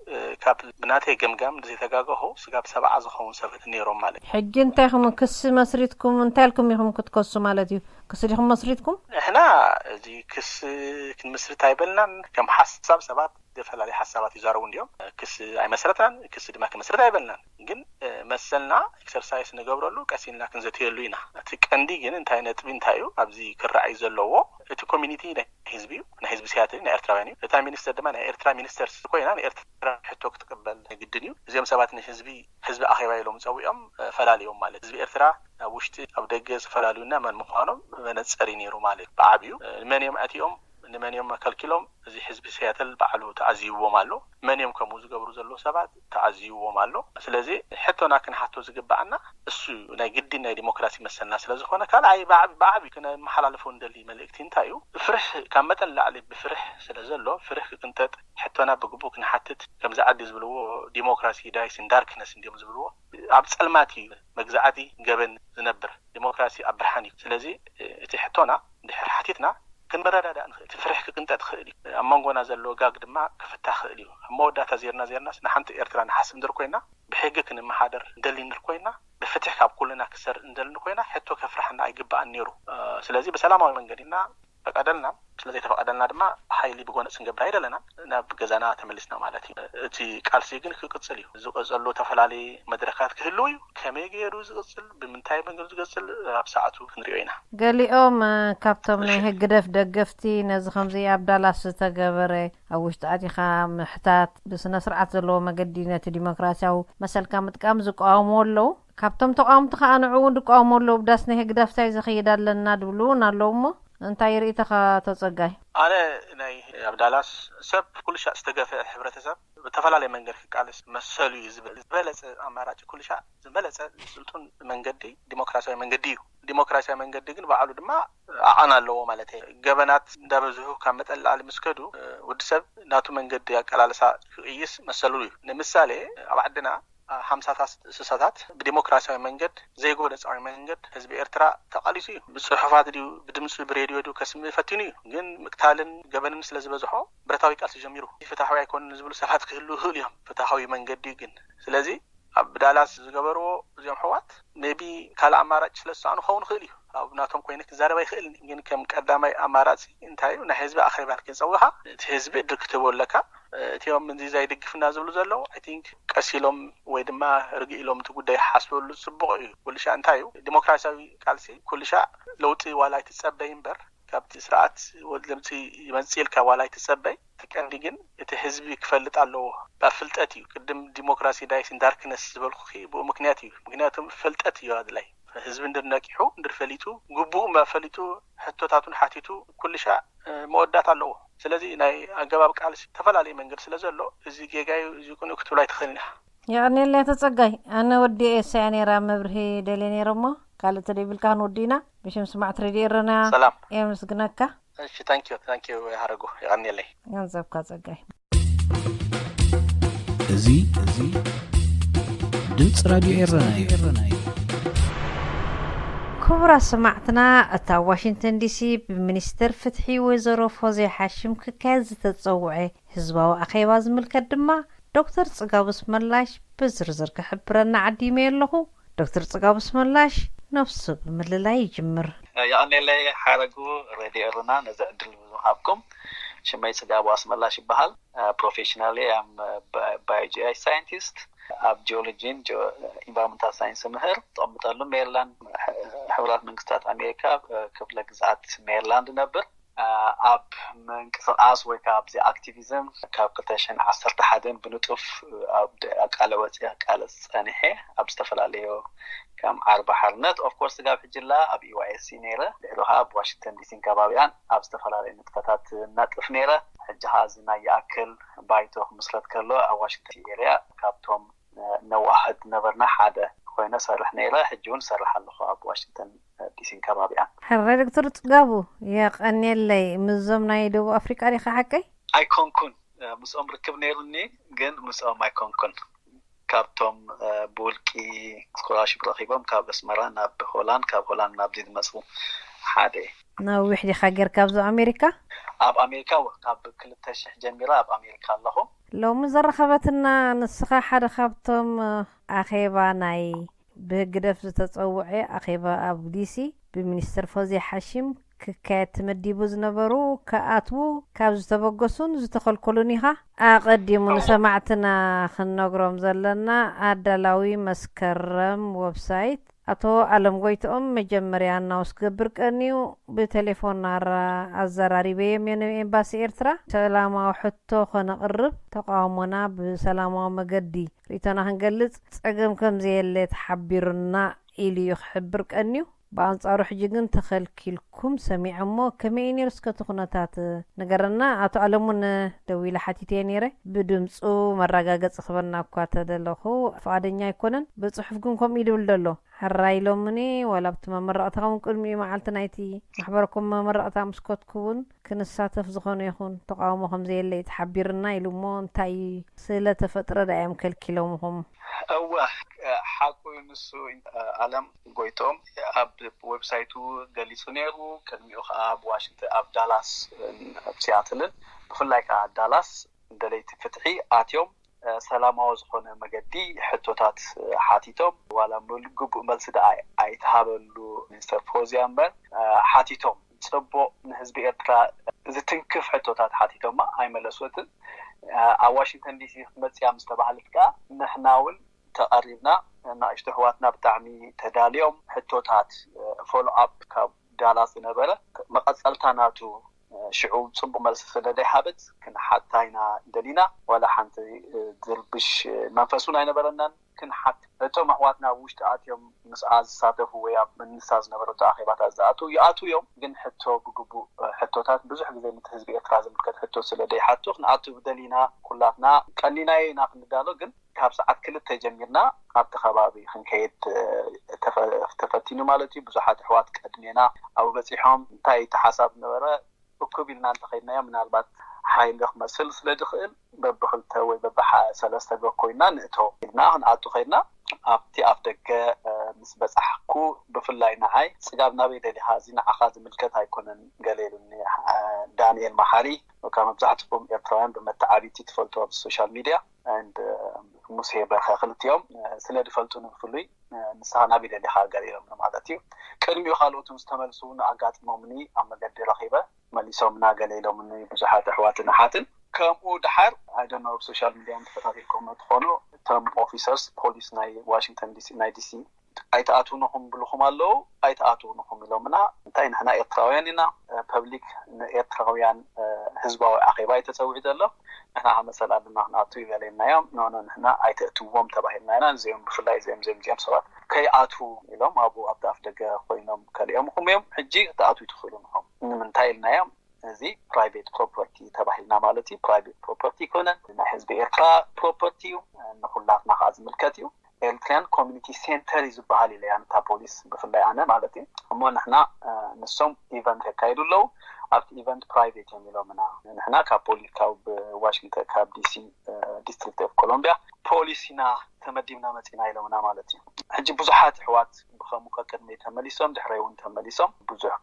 ካብ ብናተይ ገምጋም ዘይተጋገኹ ስጋብ ሰብዓ ዝኸውን ሰባት ነይሮም ማለት እዩ። ሕጂ እንታይ ኢኹም ክሲ መስሪትኩም እንታይ ኢልኩም ኢኹም ክትከሱ ማለት እዩ? ክሲ ዲኹም መስሪትኩም? ንሕና እዚ ክሲ ክንምስርት ኣይበልናን። ከም ሓሳብ ሰባት ዝተፈላለዩ ሓሳባት ይዛረቡ እንዲዮም። ክሲ ኣይመስረትናን፣ ክሲ ድማ ክመስረት ኣይበልናን። ግን መሰልና ኤክሰርሳይስ ንገብረሉ ቀስ ኢልና ክንዘትየሉ ኢና። እቲ ቀንዲ ግን እንታይ ነጥቢ እንታይ እዩ ኣብዚ ክረኣይ ዘለዎ? እቲ ኮሚኒቲ ናይ ህዝቢ እዩ፣ ናይ ህዝቢ ሲያትል ናይ ኤርትራውያን እዩ። እታ ሚኒስተር ድማ ናይ ኤርትራ ሚኒስተር ኮይና ንኤርትራ ሕቶ ክትቅበል ግድን እዩ። እዚኦም ሰባት ንህዝቢ ህዝቢ ኣኼባ ኢሎም ፀዊዖም ፈላልዮም ማለት ህዝቢ ኤርትራ ኣብ ውሽጢ ኣብ ደገ ዝፈላልዩና መን ምዃኖም መነፀሪ ነይሩ ማለት ብዓብዩ። መን እዮም ኣትዮም ንመን እዮም ከልኪሎም? እዚ ህዝቢ ሲያትል ባዕሉ ተዓዚብዎም ኣሎ። መን እዮም ከምኡ ዝገብሩ ዘለዉ ሰባት ተዓዚብዎም ኣሎ። ስለዚ ሕቶና ክንሓቶ ዝግባኣና እሱ ናይ ግዲ ናይ ዲሞክራሲ መሰልና ስለ ዝኾነ ካልኣይ ብዓቢ ብዓቢ ክነመሓላልፎ እንደሊ መልእክቲ እንታይ እዩ? ፍርሕ ካብ መጠን ላዕሊ ብፍርሕ ስለ ዘሎ ፍርሕ ክቅንጠጥ ሕቶና ብግቡእ ክንሓትት ከምዚ ዓዲ ዝብልዎ ዲሞክራሲ ዳይስ ኢን ዳርክነስ እንዲዮም ዝብልዎ ኣብ ጸልማት እዩ መግዛዕቲ ገበን ዝነብር ዲሞክራሲ ኣብ ብርሃን እዩ። ስለዚ እቲ ሕቶና እንድሕር ሓቲትና ክንመረዳዳእ ንኽእል እቲ ፍርሕ ክቅንጠጥ ይኽእል እዩ ኣብ መንጎና ዘሎ ጋግ ድማ ክፍታ ይኽእል እዩ ኣብ መወዳእታ ዜርና ዜርናስ ንሓንቲ ኤርትራ ንሓስብ እንድር ኮይና ብሕጊ ክንመሓደር እንደሊ እንድር ኮይና ብፍትሕ ካብ ኩልና ክሰር እንደሊ ኮይና ሕቶ ከፍርሓና ኣይግባኣን ነይሩ ስለዚ ብሰላማዊ መንገዲ ኢና ፈቀደልና ስለዘይተፈቀደልና ድማ ሓይሊ ብጎነፅ ክንገብር ኣይደለና ናብ ገዛና ተመሊስና ማለት እዩ እቲ ቃልሲ ግን ክቅፅል እዩ ዝቀፀሉ ተፈላለየ መድረካት ክህልው እዩ ከመይ ገይሩ ዝቅፅል ብምንታይ መንገዱ ዝቀፅል ኣብ ሰዓቱ ክንሪኦ ኢና ገሊኦም ካብቶም ናይ ህግደፍ ደገፍቲ ነዚ ከምዚ ኣብ ዳላስ ዝተገበረ ኣብ ውሽጢ ኣቲኻ ምሕታት ብስነ ስርዓት ዘለዎ መገዲ ነቲ ዲሞክራሲያዊ መሰልካ ምጥቃም ዝቃወሙ ኣለዉ ካብቶም ተቃወምቲ ከዓ ንዑ እውን ዝቃወሙ ኣለዉ ብዳስ ናይ ህግደፍታይ ዝኸይድ ኣለና ድብሉ እውን ኣለዉ እሞ እንታይ ርእይቶኻ ተጸጋይ? ኣነ ናይ ኣብ ዳላስ ሰብ ኩሉ ሻዕ ዝተገፍዐ ሕብረተሰብ ብተፈላለየ መንገዲ ክቃለስ መሰሉ እዩ ዝብል ዝበለፀ ኣማራጭ ኩሉ ሻዕ ዝበለፀ ስልጡን መንገዲ ዲሞክራሲያዊ መንገዲ እዩ። ዲሞክራሲያዊ መንገዲ ግን ባዕሉ ድማ ኣዓን ኣለዎ ማለት እዩ። ገበናት እንዳበዝሁ ካብ መጠን ላዕሊ ምስ ከዱ ወዲ ሰብ ናቱ መንገዲ ኣቀላልሳ ክቅይስ መሰሉ እዩ። ንምሳሌ ኣብ ዓድና ሓምሳታት ስሳታት ብዲሞክራሲያዊ መንገድ ዘይጎነፃዊ መንገድ ህዝቢ ኤርትራ ተቃሊሱ እዩ። ብፅሑፋት ድዩ ብድምፂ ብሬድዮ ድዩ ከስምእ ፈቲኑ እዩ። ግን ምቅታልን ገበንን ስለዝበዝሖ ብረታዊ ቃልሲ ጀሚሩ። ፍትሓዊ ኣይኮንን ዝብሉ ሰባት ክህልው ይኽእሉ እዮም። ፍትሓዊ መንገዲ ግን ስለዚ ኣብ ዳላስ ዝገበርዎ እዚኦም ኣሕዋት maybe ካልእ ኣማራጭ ስለዝሰኣኑ ክኸውን ይኽእል እዩ። ኣብ ናቶም ኮይነ ክዛረብ ኣይኽእልን ግን ከም ቀዳማይ ኣማራፂ እንታይ እዩ ናይ ህዝቢ ኣኼባ ክንፀውኻ እቲ ህዝቢ ዕድል ክትህቦ ኣለካ። እቲኦም እዚ ዘይድግፍና ዝብሉ ዘለዉ I think ቀስ ኢሎም ወይ ድማ ርግእ ኢሎም እቲ ጉዳይ ክሓስበሉ ፅቡቕ እዩ። ኩልሻዕ እንታይ እዩ ዲሞክራሲያዊ ቃልሲ ኩልሻዕ ለውጢ ዋላ ኣይትፀበይ እምበር ካብቲ ስርዓት ለምፂ ይመፅእ ኢልካ ዋላ ኣይትፀበይ። እቲ ቀንዲ ግን እቲ ህዝቢ ክፈልጥ ኣለዎ። ብ ፍልጠት እዩ። ቅድም ዲሞክራሲ ዳይስ ኢን ዳርክነስ ዝበልኩኺ ብኡ ምክንያት እዩ። ምክንያቱ ፍልጠት እዩ ኣድላይ። ህዝቢ እንድር ነቂሑ እንድር ፈሊጡ ግቡኡ እምበር ፈሊጡ ሕቶታቱን ሓቲቱ ኩሉ ሻዕ መወዳእታ ኣለዎ። ስለዚ ናይ ኣገባብ ቃልሲ ዝተፈላለየ መንገዲ ስለ ዘሎ እዚ ጌጋ እዩ እዚ ቅኑዕ ክትብሎ ኣይትኽእልን ኢኻ። የቐንየለይ ኣቶ ጸጋይ። ኣነ ወዲኤ እሰያ ነይረ ኣብ መብርሂ ደልየ ነይረ እሞ ካልእ ተደይብልካ ክንወዲ ኢና። ብሽም ስማዕቲ ሬድዮ ኤረና ሰላም። የመስግነካ። እሺ ታንኪዩ ታንኪዩ ሓረጉ የቐንየለይ። ገንዘብካ ጸጋይ። እዚ እዚ ድምፂ ራድዮ ኤረና እዩ። ክቡራት ሰማዕትና፣ እታ ኣብ ዋሽንግተን ዲሲ ብሚኒስተር ፍትሒ ወይዘሮ ፎዝያ ሓሽም ክካየድ ዝተጸውዐ ህዝባዊ ኣኼባ ዝምልከት ድማ ዶክተር ጽጋቡ ኣስመላሽ ብዝርዝር ክሕብረና ዓዲመዮ ኣለኹ። ዶክተር ጽጋቡ ኣስመላሽ ነብሱ ብምልላይ ይጅምር። የቐኔለይ ሓረጉ ሬድዮ ኤረና ነዚ ዕድል ብምሃብኩም። ሽመይ ጽጋቡ ኣስመላሽ ይበሃል። ፕሮፌሽናሊ ኣም ባዮጂኣይ ሳይንቲስት ኣብ ጂኦሎጂን ኢንቫይሮንመንታል ሳይንስ ምህር። ተቐምጠሉ ሜሪላንድ፣ ሕቡራት መንግስታት ኣሜሪካ፣ ክፍለ ግዝኣት ሜሪላንድ ነብር። ኣብ ምንቅስቃስ ወይ ከዓ ኣብዚ ኣክቲቪዝም ካብ ክልተ ሽሕን ዓሰርተ ሓደን ብንጡፍ ኣብ ቃለ ወፂ ቃለ ፀኒሐ ኣብ ዝተፈላለዩ ከም ዓርቢ ሓርነት ኦፍኮርስ ስጋብ ሕጅላ ኣብ ዩ ኤስ ሲ ነይረ ድሕሪ ከዓ ኣብ ዋሽንግተን ዲሲን ከባቢያን ኣብ ዝተፈላለዩ ንጥፈታት እናጥፍ ነይረ። ሕጂ ከዓ እዚ ናይ ይኣክል ባይቶ ክምስረት ከሎ ኣብ ዋሽንግተን ኤርያ ካብቶም ነዋህድ ነበርና ሓደ ኮይነ ሰርሕ ነይረ። ሕጂ እውን ሰርሕ ኣለኹ ኣብ ዋሽንግተን ዲሲን ከባቢያን። ሕራይ ዶክተር ፅጋቡ የቐንየለይ። ምስዞም ናይ ደቡብ ኣፍሪቃ ዲኻ ሓቀይ? ኣይኮንኩን፣ ምስኦም ርክብ ነይሩኒ ግን ምስኦም ኣይኮንኩን። ካብቶም ብውልቂ ስኮላርሽፕ ረኪቦም ካብ ኣስመራ ናብ ሆላንድ፣ ካብ ሆላንድ ናብዚ ዝመፁ ሓደ። ነዊሕ ዲኻ ጌርካ ኣብዚ ኣሜሪካ? ኣብ ኣሜሪካ ካብ ክልተ ሽሕ ጀሚረ ኣብ ኣሜሪካ ኣለኹ። ሎሚ ዘረኸበትና ንስኻ ሓደ ካብቶም ኣኼባ ናይ ብህግደፍ ዝተጸውዐ ኣኼባ ኣብ ዲሲ ብሚኒስተር ፎዝያ ሓሺም ክካየድ ተመዲቡ ዝነበሩ ክኣትዉ ካብ ዝተበገሱን ዝተኸልከሉን ኢኻ። ኣቐዲሙ ንሰማዕትና ክንነግሮም ዘለና ኣዳላዊ መስከረም ወብሳይት ኣቶ ኣለም ጎይትኦም መጀመርያ ኣናውስ ክገብር ቀንዩ ብቴሌፎን ናራ ኣዘራሪበዮም እየ ንኤምባሲ ኤርትራ ሰላማዊ ሕቶ ከነቕርብ ተቃውሞና ብሰላማዊ መገዲ ርእይቶና ክንገልጽ ጸገም ከም ዘየለ ተሓቢሩና ኢሉ እዩ ክሕብር ቀንዩ። ብኣንጻሩ ሕጂ ግን ተኸልኪልኩም ሰሚዐ እሞ ከመይ እዩ ነይሩ እስከ እቲ ኩነታት ንገረና። ኣቶ ኣለሙን ደዊለ ሓቲተዮ ነይረ ብድምጹ መረጋገጺ ክበና እኳ ተደለኹ ፍቓደኛ ኣይኮነን። ብጽሑፍ ግን ከምኡ ይድብል ደሎ። ሕራይ ኢሎምኒ ዋላ ኣብቲ መመረቕታ እውን ቅድሚኡ መዓልቲ ናይቲ ማሕበረኮም መመረቕታ ምስ ከትኩ እውን ክንሳተፍ ዝኾነ ይኹን ተቃውሞ ከም ዘየለ እዩ ተሓቢርና ኢሉ እሞ እንታይ ስለ ተፈጥረ ዳ እዮም ከልኪሎምኹም? እወ ሓቁ እዩ ንሱ ኣለም ጎይቶም ኣብ ዌብሳይቱ ገሊጹ ነይሩ። ቅድሚኡ ከዓ ኣብ ዋሽንግተን ኣብ ዳላስ ኣብ ሲያትልን ብፍላይ ከዓ ዳላስ ደለይቲ ፍትሒ ኣትዮም ሰላማዊ ዝኾነ መገዲ ሕቶታት ሓቲቶም ዋላ ግቡእ መልሲ ደኣ ኣይተሃበሉ ሚኒስተር ፎዝያ እምበር ሓቲቶም ፅቡቕ ንህዝቢ ኤርትራ ዝትንክፍ ሕቶታት ሓቲቶማ ኣይመለስወትን። ኣብ ዋሽንግተን ዲሲ ክትመፅያ ምስ ተባህለት ከዓ ንሕና እውን ተቐሪብና ንእሽቶ ኣሕዋትና ብጣዕሚ ተዳልዮም ሕቶታት ፎሎ ኣፕ ካብ ዳላስ ዝነበረ መቐፀልታ ናቱ ሽዑ ፅቡቅ መልሲ ስለ ዘይሃበት ክንሓታ ኢና ደሊና። ዋላ ሓንቲ ዝርብሽ መንፈስ እውን ኣይነበረናን። ክንሓት እቶም ኣሕዋትና ኣብ ውሽጢ ኣትዮም ምስኣ ዝሳተፉ ወይ ኣብ ንሳ ዝነበረቶ ኣኼባታት ዝኣትዉ ይኣትዉ እዮም። ግን ሕቶ ብግቡእ ሕቶታት ብዙሕ ግዜ ነቲ ህዝቢ ኤርትራ ዝምልከት ሕቶ ስለ ዘይሓቱ ክንኣቱ ደሊና ኩላትና ቀኒናዮ ኢና ክንዳሎ። ግን ካብ ሰዓት ክልተ ጀሚርና ኣብቲ ከባቢ ክንከይድ ተፈቲኑ ማለት እዩ። ብዙሓት ኣሕዋት ቀድሜና ኣብኡ በፂሖም እንታይ እቲ ሓሳብ ነበረ እኩብ ኢልና እንተኸይድናዮ ምናልባት ሓይሊ ክመስል ስለ ዝኽእል በብክልተ ወይ በብሰለስተ ኮይና ንእቶ ኢልና ክንኣቱ ከይድና ኣብቲ ኣፍ ደገ ምስ በፃሕኩ ብፍላይ ንዓይ ፅጋብ ናበይ ደሊኻ እዚ ንዓኻ ዝምልከት ኣይኮነን ገለ ኢሉኒ ዳንኤል መሓሪ ካብ መብዛሕትኩም ኤርትራውያን ብመተዓቢቲ ትፈልጡ ኣብ ሶሻል ሚድያ and ሙሴ በርሀ ክልቲኦም ስለ ዝፈልጡኒ ብፍሉይ ንስኻ ናበይ ደሊኻ ገለ ኢሎምኒ ማለት እዩ። ቅድሚኡ ካልኦት ምስ ተመልሱ እውን ኣጋጢሞምኒ ኣብ መገዲ ረኺበ መሊሶምና ገለ ኢሎምኒ ብዙሓት ኣሕዋትን ኣሓትን። ከምኡ ደሓር I don't know ኣብ ሶሻል ሚድያ እውን ተኸታቲልኩሞ ትኾኑ እቶም ኦፊሰርስ ፖሊስ ናይ ዋሽንግተን ዲሲ ናይ ዲሲ ኣይትኣትዉን ኢኹም ይብልኹም ኣለዉ። ኣይትኣትዉን ኢኹም ኢሎምና። እንታይ ንሕና ኤርትራውያን ኢና። ፐብሊክ ንኤርትራውያን ህዝባዊ ኣኼባ እዩ ተፀዊዑ ዘሎ። ንሕና ከዓ መሰል ኣለና ክንኣቱ እዩ በለናዮም። ኖ ኖ ንሕና ኣይተእትውዎም ተባሂልና ኢና። እዚኦም ብፍላይ እዚኦም እዚኦም እዚኦም ሰባት ከይኣትዉ ኢሎም ኣብኡ ኣብቲ ኣፍ ደገ ኮይኖም ከሊኦምኹም እዮም። ሕጂ ክትኣትዉ ኣይትኽእሉን ኢኹም። ንምንታይ ኢልናዮም? እዚ ፕራይቬት ፕሮፐርቲ ተባሂልና ማለት እዩ። ፕራይቬት ፕሮፐርቲ ኣይኮነን፣ ናይ ህዝቢ ኤርትራ ፕሮፐርቲ እዩ። ንኹላትና ከዓ ዝምልከት እዩ። ኤርትሪያን ኮሚኒቲ ሴንተር እዩ ዝበሃል ኢለያ ነታ ፖሊስ ብፍላይ ኣነ ማለት እዩ። እሞ ንሕና ንሶም ኢቨንት የካይዱ ኣለዉ። ኣብቲ ኢቨንት ፕራይቬት እዮም ኢሎምና። ንሕና ካብ ፖሊስ ካብ ዋሽንግተን ካብ ዲሲ ዲስትሪክት ኦፍ ኮሎምቢያ ፖሊስ ኢና ተመዲብና መፂና ኢሎምና ማለት እዩ። ሕጂ ብዙሓት ኣሕዋት ብኸምኡ ቀቅድመይ ተመሊሶም ድሕረይ እውን ተመሊሶም ብዙሕ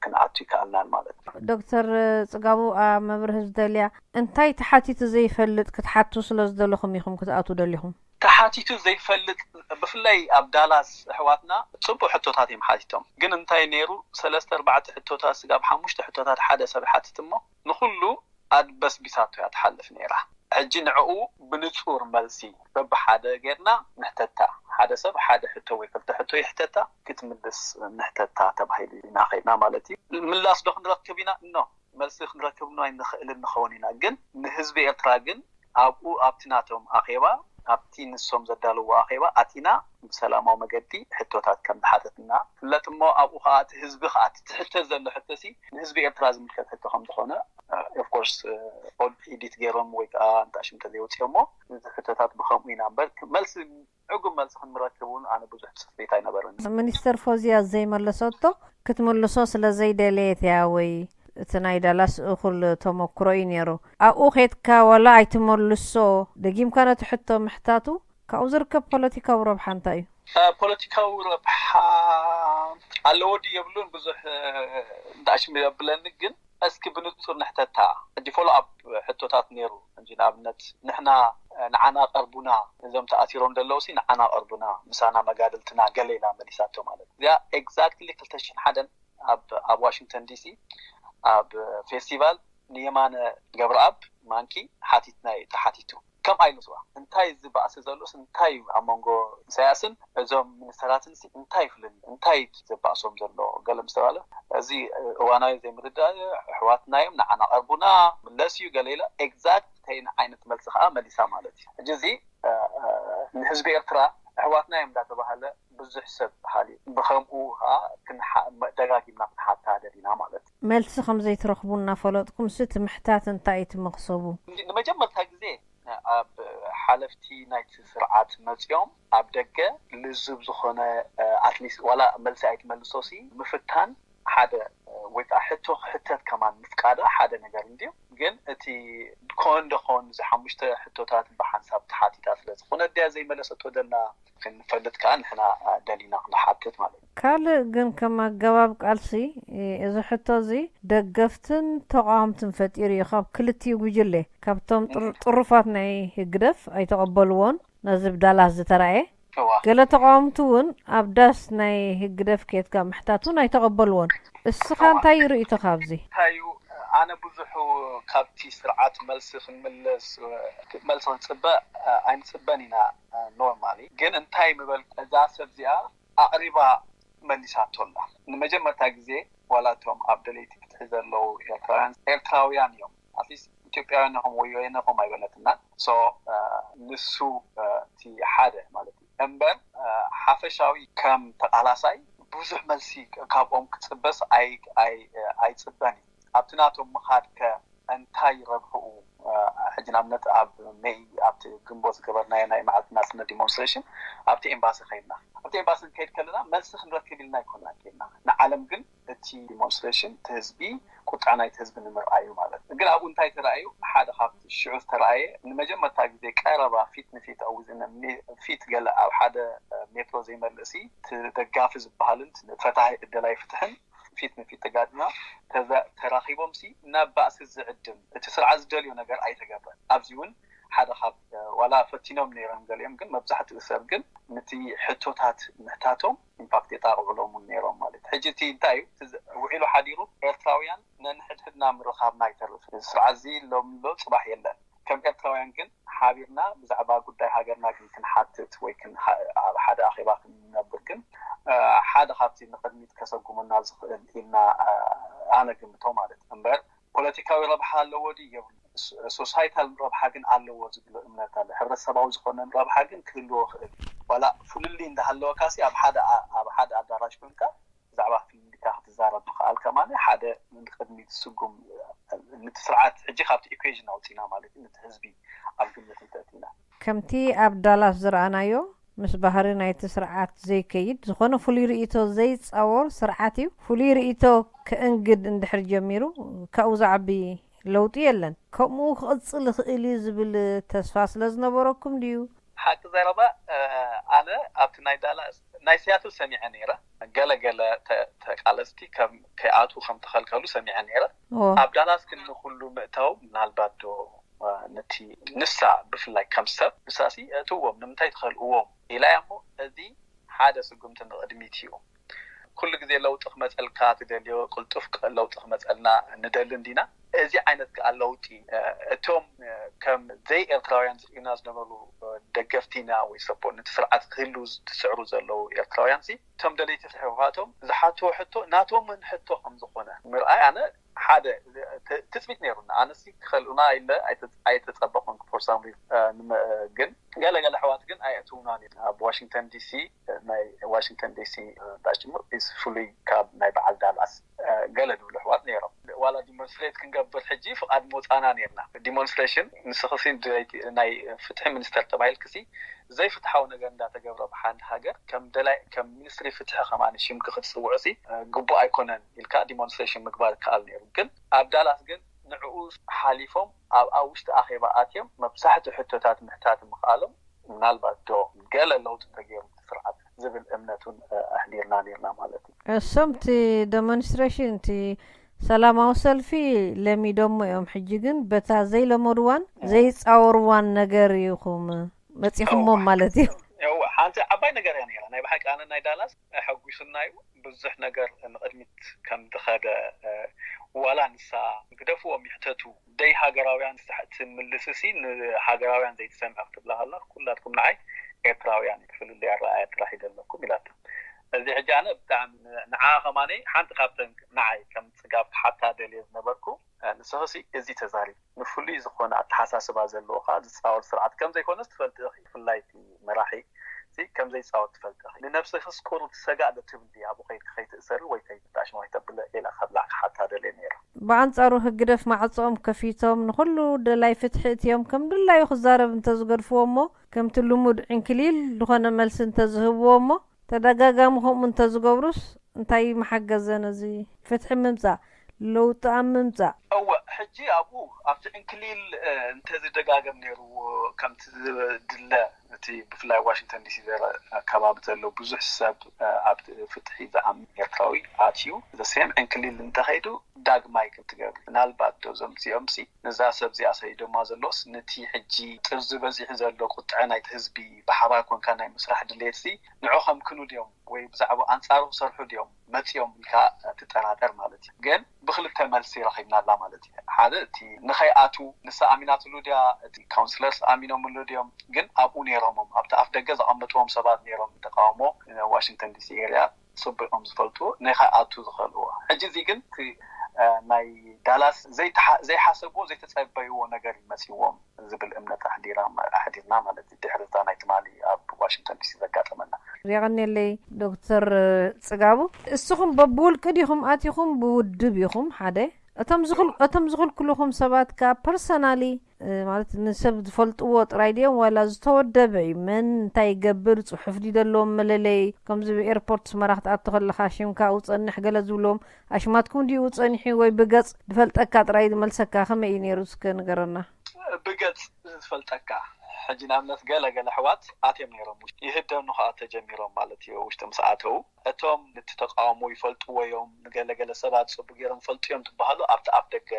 ክንኣቱ ይከኣልናን ማለት እዩ። ዶክተር ፅጋቡ ኣብ መብርሂ ዝደልያ እንታይ ተሓቲቱ ዘይፈልጥ ክትሓቱ ስለ ዝደለኹም ኢኹም ክትኣትዉ ደሊኹም? ተሓቲቱ ዘይፈልጥ ብፍላይ ኣብ ዳላስ ኣሕዋትና ፅቡቅ ሕቶታት እዮም ሓቲቶም። ግን እንታይ ነይሩ ሰለስተ ኣርባዕተ ሕቶታት ስጋብ ሓሙሽተ ሕቶታት ሓደ ሰብ ይሓትት እሞ ንኩሉ ኣድበስቢሳቶ እያ ትሓልፍ ነይራ። ሕጂ ንዕኡ ብንጹር መልሲ በብሓደ ጌርና ንሕተታ። ሓደ ሰብ ሓደ ሕቶ ወይ ክልተ ሕቶ ይሕተታ፣ ክትምልስ ንሕተታ ተባሂሉ ኢና ከይድና ማለት እዩ። ምላስ ዶ ክንረክብ ኢና? ኖ፣ መልሲ ክንረክብ ኖ ኣይንኽእልን ንኸውን ኢና። ግን ንህዝቢ ኤርትራ ግን ኣብኡ ኣብቲ ናቶም ኣኼባ፣ ኣብቲ ንሶም ዘዳለዎ ኣኼባ ኣቲና ብሰላማዊ መገዲ ሕቶታት ከም ዝሓተትና ፍለጥ እሞ፣ ኣብኡ ከዓ እቲ ህዝቢ ከዓ እቲ ትሕተት ዘሎ ሕቶሲ ንህዝቢ ኤርትራ ዝምልከት ሕቶ ከም ዝኾነ ኦፍኮርስ ኦል ኢዲት ገይሮም ወይ ከዓ እንታሽም ተዘይወፅኦሞ፣ እዚ ሕቶታት ብከምኡ ኢና እምበር፣ መልሲ ዕጉም መልሲ ክንረክብ እውን ኣነ ብዙሕ ትፅቢት ኣይነበረኒ። ሚኒስተር ፎዝያ ዘይመለሰቶ ክትምልሶ ስለ ዘይደለየት እያ ወይ እቲ ናይ ዳላስ እኹል ተመክሮ እዩ ነይሩ? ኣብኡ ኬድካ ዋላ ኣይትመልሶ፣ ደጊምካ ነቲ ሕቶ ምሕታቱ ካብኡ ዝርከብ ፖለቲካዊ ረብሓ እንታይ እዩ? ፖለቲካዊ ረብሓ ኣለዎ ድዩ የብሉን ብዙሕ እንዳሽም የብለኒ፣ ግን እስኪ ብንጹር ንሕተታ። ሕጂ ፎሎ ኣፕ ሕቶታት ነይሩ እንጂ፣ ንኣብነት ንሕና ንዓና ቀርቡና፣ እዞም ተኣሲሮም ዘለዉ ሲ ንዓና ቀርቡና፣ ምሳና መጋድልትና ገለ ኢላ መሊሳቶ ማለት እዩ። እዚኣ ኤግዛክትሊ ክልተ ሽሕን ሓደን ኣብ ኣብ ዋሽንግተን ዲሲ ኣብ ፌስቲቫል ንየማነ ገብረኣብ ማንኪ ሓቲትና እዩ ተሓቲቱ። ከምኣ ኢሉ ስዋ እንታይ እዚ ባእሲ ዘሎስ እንታይ እዩ ኣብ መንጎ ኢሳያስን እዞም ሚኒስተራትን ሲ እንታይ ፍልል እንታይ ዘባእሶም ዘሎ ገለ ምስ ተባለ፣ እዚ እዋናዊ ዘይምርዳእ ኣሕዋትና እዮም ንዓና ቀርቡና ምለስ እዩ ገለ ኢለ ኤግዛክት እንታይ ዓይነት መልሲ ከዓ መሊሳ ማለት እዩ። ሕጂ እዚ ንህዝቢ ኤርትራ ኣሕዋትና እዮም እንዳተባሃለ ብዙሕ ሰብ ሃልዩ፣ ብከምኡ ከዓ ደጋጊምና ክንሓታ ደሊና ማለት እዩ። መልሲ ከም ዘይትረኽቡ እናፈለጥኩም ሲ እቲ ምሕታት እንታይ እዩ እቲ መኽሰቡ? ንመጀመርታ ግዜ ኣብ ሓለፍቲ ናይቲ ስርዓት መፂኦም ኣብ ደገ ልዙብ ዝኾነ ኣትሊስት ዋላ መልሲ ኣይትመልሶ ሲ ምፍታን ሓደ ወይ ከዓ ሕቶ ክሕተት ከማን ምፍቃዳ ሓደ ነገር እንድዩ። ግን እቲ ኮን ዶ ኮን እዚ ሓሙሽተ ሕቶታት ብሓንሳብ ተሓቲታ ስለ ዝኾነ ድያ ዘይመለሰቶ ደላ ክንፈልጥ ከዓ ንሕና ደሊና ክንሓትት ማለት እዩ። ካልእ ግን ከም ኣገባብ ቃልሲ እዚ ሕቶ እዚ ደገፍትን ተቃወምትን ፈጢሩ እዩ። ካብ ክልቲኡ ጉጅለ ካብቶም ጥሩፋት ናይ ህግደፍ ኣይተቐበልዎን ነዚ ብዳላስ ዝተራእየ። ገለ ተቃወምቲ እውን ኣብ ዳስ ናይ ህግደፍ ኬትካ ምሕታት እውን ኣይተቐበልዎን። እስኻ እንታይ ርእይቶ ካብዚ? እንታይ እዩ ኣነ ብዙሑ ካብቲ ስርዓት መልሲ ክንምለስ መልሲ ክንፅበ ኣይንፅበን ኢና። ኖርማሊ ግን እንታይ ምበል እዛ ሰብ እዚኣ ኣቕሪባ መሊሳቶ ኣላ። ንመጀመርታ ግዜ ዋላ እቶም ኣብ ደለይቲ ፍትሒ ዘለዉ ኤርትራውያን ኤርትራውያን እዮም ኣትሊስት ኢትዮጵያውያን ኢኹም ወይ ወየነ ኢኹም ኣይበለትና። ሶ ንሱ እቲ ሓደ ማለት እዩ እምበር ሓፈሻዊ ከም ተቃላሳይ ብዙሕ መልሲ ካብኦም ክፅበስ ኣይፅበን እዩ። ኣብቲ ናቶም ምኻድ ከ እንታይ ረብሕኡ? ሕጂ ንኣብነት ኣብ ሜይ ኣብቲ ግንቦት ዝገበርናዮ ናይ መዓልቲ ናፅነት ዲሞንስትሬሽን ኣብቲ ኤምባሲ ከይድና ኣብቲ ኤምባሲ ንከይድ ከለና መልሲ ክንረክብ ኢልና ኣይኮንና ከይድና። ንዓለም ግን እቲ ዲሞንስትሬሽን እቲ ህዝቢ ቁጣ ናይቲ ህዝቢ ንምርኣዩ ማለት ግን ኣብኡ እንታይ ተራእዩ? ሓደ ካብቲ ሽዑ ዝተረኣየ ንመጀመርታ ግዜ ቀረባ ፊት ንፊት ኣውዝነ ፊት ገለ ኣብ ሓደ ሜትሮ ዘይመልእሲ እቲ ደጋፊ ዝበሃልን ፈታሒ እደላይ ፍትሕን ፊት ንፊት ተጋድና ተራኺቦም ሲ ናብ ባእሲ ዝዕድም እቲ ስርዓት ዝደልዮ ነገር ኣይተገብረን። ኣብዚ እውን ሓደ ካብ ዋላ ፈቲኖም ነይሮም ገሊኦም ግን መብዛሕትኡ ሰብ ግን ነቲ ሕቶታት ምሕታቶም ኢንፋክት የጣቕዑሎም እውን ነይሮም ማለት ሕጂ እቲ እንታይ እዩ ውዒሉ ሓዲሩ ኤርትራውያን ነንሕድሕድና ምርኻብና ይተርፍ። ስርዓት እዚ ሎም ሎ ፅባሕ የለን። ከም ኤርትራውያን ግን ሓቢርና ብዛዕባ ጉዳይ ሃገርና ግን ክንሓትት ወይ ኣብ ሓደ ኣኼባ ክንነብር ግን ሓደ ካብቲ ንቅድሚት ከሰጉመና ዝኽእል ኢልና ኣነ ግምቶ ማለት እምበር ፖለቲካዊ ረብሓ ኣለዎ ድዩ የብሉ ሶሳይታል ረብሓ ግን ኣለዎ ዝብሎ እምነት ኣለ። ሕብረተሰባዊ ዝኾነ ረብሓ ግን ክህልዎ ክእል ዋላ ፍልልይ እንዳሃለወካ ሲ ኣብ ሓደ ኣብ ሓደ ኣዳራሽ ኮንካ ብዛዕባ ፍልልይካ ክትዛረብ ምኽኣል ከማን ሓደ ንቅድሚት ዝስጉም ንቲ ስርዓት ሕጂ ካብቲ ኢኩዌሽን ኣውፂና ማለት እዩ ነቲ ህዝቢ ኣብ ግምት እንተእቲና። ከምቲ ኣብ ዳላስ ዝረኣናዮ ምስ ባህሪ ናይቲ ስርዓት ዘይከይድ ዝኾነ ፍሉይ ርእይቶ ዘይፃወር ስርዓት እዩ። ፍሉይ ርእይቶ ከእንግድ እንድሕር ጀሚሩ ካብኡ ዝዓቢ ለውጢ የለን። ከምኡ ክቕፅል ይኽእል እዩ ዝብል ተስፋ ስለ ዝነበረኩም ድዩ? ሓቂ ዘረባ ኣነ ኣብቲ ናይ ዳላስ ናይ ሲያትል ሰሚዐ ነይረ። ገለ ገለ ተቃለስቲ ከም ከይኣትዉ ከም ተኸልከሉ ሰሚዐ ነይረ። ኣብ ዳላስ ግን ንኩሉ ምእታው ምናልባት ዶ ነቲ ንሳ ብፍላይ ከም ሰብ ንሳሲ እትዎም ንምንታይ ትኸልእዎም ኢላ እያ እሞ እዚ ሓደ ስጉምቲ ንቕድሚት እዩ። ኩሉ ግዜ ለውጢ ክመፀልካ ትደልዮ ቅልጡፍ ለውጢ ክመፀልና ንደሊ እንዲና። እዚ ዓይነት ከዓ ለውጢ እቶም ከም ዘይ ኤርትራውያን ዝርእዩና ዝነበሩ ደገፍቲና ወይ ሰፖርት ነቲ ስርዓት ክህሉ ዝስዕሩ ዘለዉ ኤርትራውያን ሲ እቶም ደለይቲ ፍትሒ ህወሓቶም ዝሓትዎ ሕቶ ናቶምን ሕቶ ከም ዝኾነ ምርኣይ ኣነ ሓደ ትፅቢት ነይሩና። ኣነሲ ክኸልኡና ኢለ ኣይተፀበኹን ፎርሳም ግን ገለገለ ኣሕዋት ግን ኣየእትውናን እዮም። ኣብ ዋሽንግተን ዲሲ ናይ ዋሽንግተን ዲሲ ዳጭሙ ኢስ ፍሉይ ካብ ናይ በዓል ዳላስ ገለ ዝብሉ ኣሕዋት ነይሮም። ዋላ ዲሞንስትሬት ክንገብር ሕጂ ፍቓድ ምወፃና ነርና። ዲሞንስትሬሽን ንስኽሲ ናይ ፍትሒ ሚኒስተር ተባሂልክሲ ዘይፍትሓዊ ነገር እንዳተገብረ ብሓንቲ ሃገር ከም ደላይ ከም ሚኒስትሪ ፍትሒ ከማን ሽምኪ ክትፅውዑ ሲ ግቡእ ኣይኮነን ኢልካ ዲሞንስትሬሽን ምግባር ይከኣል ነይሩ። ግን ኣብ ዳላስ ግን ንዕኡ ሓሊፎም ኣብ ኣብ ውሽጢ ኣኼባ ኣትዮም መብዛሕትኡ ሕቶታት ምሕታት ምኽኣሎም ምናልባት ዶ ገለ ለውጢ ተገይሩ ስርዓት ዝብል እምነት እውን ኣሕዲርና ነርና ማለት እዩ። እሶም እቲ ደሞንስትሬሽን እቲ ሰላማዊ ሰልፊ ለሚዶሞ እዮም። ሕጂ ግን በታ ዘይለመድዋን ዘይፃወርዋን ነገር ኢኹም መፂኹሞም ማለት እዩ። እወ ሓንቲ ዓባይ ነገር እያ ነይራ። ናይ ብሓቂ ኣነ ናይ ዳላስ ኣሐጒሱና እዩ። ብዙሕ ነገር ንቕድሚት ከም ዝኸደ ዋላ ንሳ ግደፍዎም ይሕተቱ ደይ ሃገራውያን ትምልስሲ ንሃገራውያን ዘይትሰምዐ ክትብላ ከላ ኩላትኩም ንዓይ ኤርትራውያን ፍልልይ ኣረኣእያ ጥራሕ እዩ ዘለኩም ኢላታ። እዚ ሕጂ ኣነ ብጣዕሚ ንዓ ከማነይ ሓንቲ ካብተን ንዓይ ከም ፅጋብ ክሓታ ደልየ ዝነበርኩ ንስኽሲ እዚ ተዛሪብ ንፍሉይ ዝኾነ ኣተሓሳስባ ዘለዎ ከዓ ዝፃወር ስርዓት ከም ዘይኮነስ ትፈልጢ ኢኺ። ብፍላይ እቲ መራሒ እዚ ከም ዘይፃወር ትፈልጢ ኢኺ። ንነብስኽስ ቁሩብ ትሰጋእ ዶ ትብሊ ኣብኡ ከይድኪ ከይትእሰሪ ወይ ከይትታሽመ ወይ ተብለ ኢለ ከብላ ክሓታ ደልየ ነይረ። ብኣንፃሩ ህግደፍ ማዕፆኦም ከፊቶም ንኹሉ ደላይ ፍትሒ እትዮም ከም ድላዩ ክዛረብ እንተዝገድፍዎ እሞ ከምቲ ልሙድ ዕንክሊል ዝኾነ መልሲ እንተዝህብዎ እሞ ተደጋጋሚ ከምኡ እንተዝገብሩስ እንታይ ምሓገዘ ነዚ ፍትሒ ምምፃእ ለውጢ ኣብ ምምፃእ? እወ ሕጂ ኣብኡ ኣብቲ ዕንክሊል እንተዝደጋገም ነይርዎ ከምቲ ዝድለ እቲ ብፍላይ ዋሽንግተን ዲሲ ዘረ ኣከባቢ ዘሎ ብዙሕ ሰብ ኣብ ፍትሒ ዝኣምን ኤርትራዊ ኣትዩ ዘሴም ዕንክሊል እንተኸይዱ ዳግማይ ክትገብሪ ምናልባት ዶ ዘምፅኦም ሲ ነዛ ሰብ እዚኣ ሰይዶማ ዘሎስ ነቲ ሕጂ ጥርዚ በዚሑ ዘሎ ቁጥዐ ናይቲ ህዝቢ ብሓባር ኮንካ ናይ ምስራሕ ድሌት ሲ ንዑ ከምክኑ ድዮም ወይ ብዛዕባ ኣንፃሩ ክሰርሑ ድዮም መፂኦም ኢልካ ትጠራጠር ማለት እዩ። ግን ብክልተ መልሲ ረኺብናላ ማለት እዩ። ሓደ እቲ ንኸይኣቱ ንሳ ኣሚናትሉ ድያ እቲ ካውንስለርስ ኣሚኖምሉ ድዮም ግን ኣብኡ ነይሮሞም ኣብቲ ኣፍ ደገ ዘቐመጥዎም ሰባት ነይሮም ተቃውሞ ዋሽንግተን ዲሲ ኤርያ ፅቡቆም ዝፈልጡ ናይ ከኣቱ ዝኽእልዎ። ሕጂ እዚ ግን እቲ ናይ ዳላስ ዘይሓሰብዎ ዘይተፀበይዎ ነገር ይመፅዎም ዝብል እምነት ኣሕዲርና ማለት እዩ። ድሕሪ እታ ናይ ትማሊ ኣብ ዋሽንግተን ዲሲ ዘጋጠመና። የቐንየለይ ዶክተር ፅጋቡ። እስኹም በብውልቂ ዲኹም ኣቲኹም ብውድብ ኢኹም ሓደ እቶም ዝኽልኩልኹም ሰባት ከኣ ፐርሰናሊ ማለት ንሰብ ዝፈልጥዎ ጥራይ ድዮም ዋላ ዝተወደበ እዩ? መን እንታይ ይገብር? ፅሑፍ ድዩ ዘለዎም መለለይ? ከምዚ ብኤርፖርት ስመራ ክትኣቱ ከለኻ ሽምካ ውፀንሕ ገለ ዝብልዎም ኣሽማትኩም ድዩ ውፀንሒ ወይ ብገፅ ዝፈልጠካ ጥራይ ዝመልሰካ ከመይ እዩ ነይሩ እስከ ንገረና። ብገፅ ዝፈልጠካ ሕጂ ንኣብነት ገለ ገለ ኣሕዋት ኣትዮም ነይሮም ውሽጢ ይህደኑ ከዓ ተጀሚሮም ማለት እዩ ውሽጢ ምስ ኣተዉ እቶም ነቲ ተቃውሞ ይፈልጥዎ እዮም ንገለ ገለ ሰባት ፅቡቅ ገይሮም ይፈልጡ እዮም ዝበሃሉ ኣብቲ ኣፍ ደገ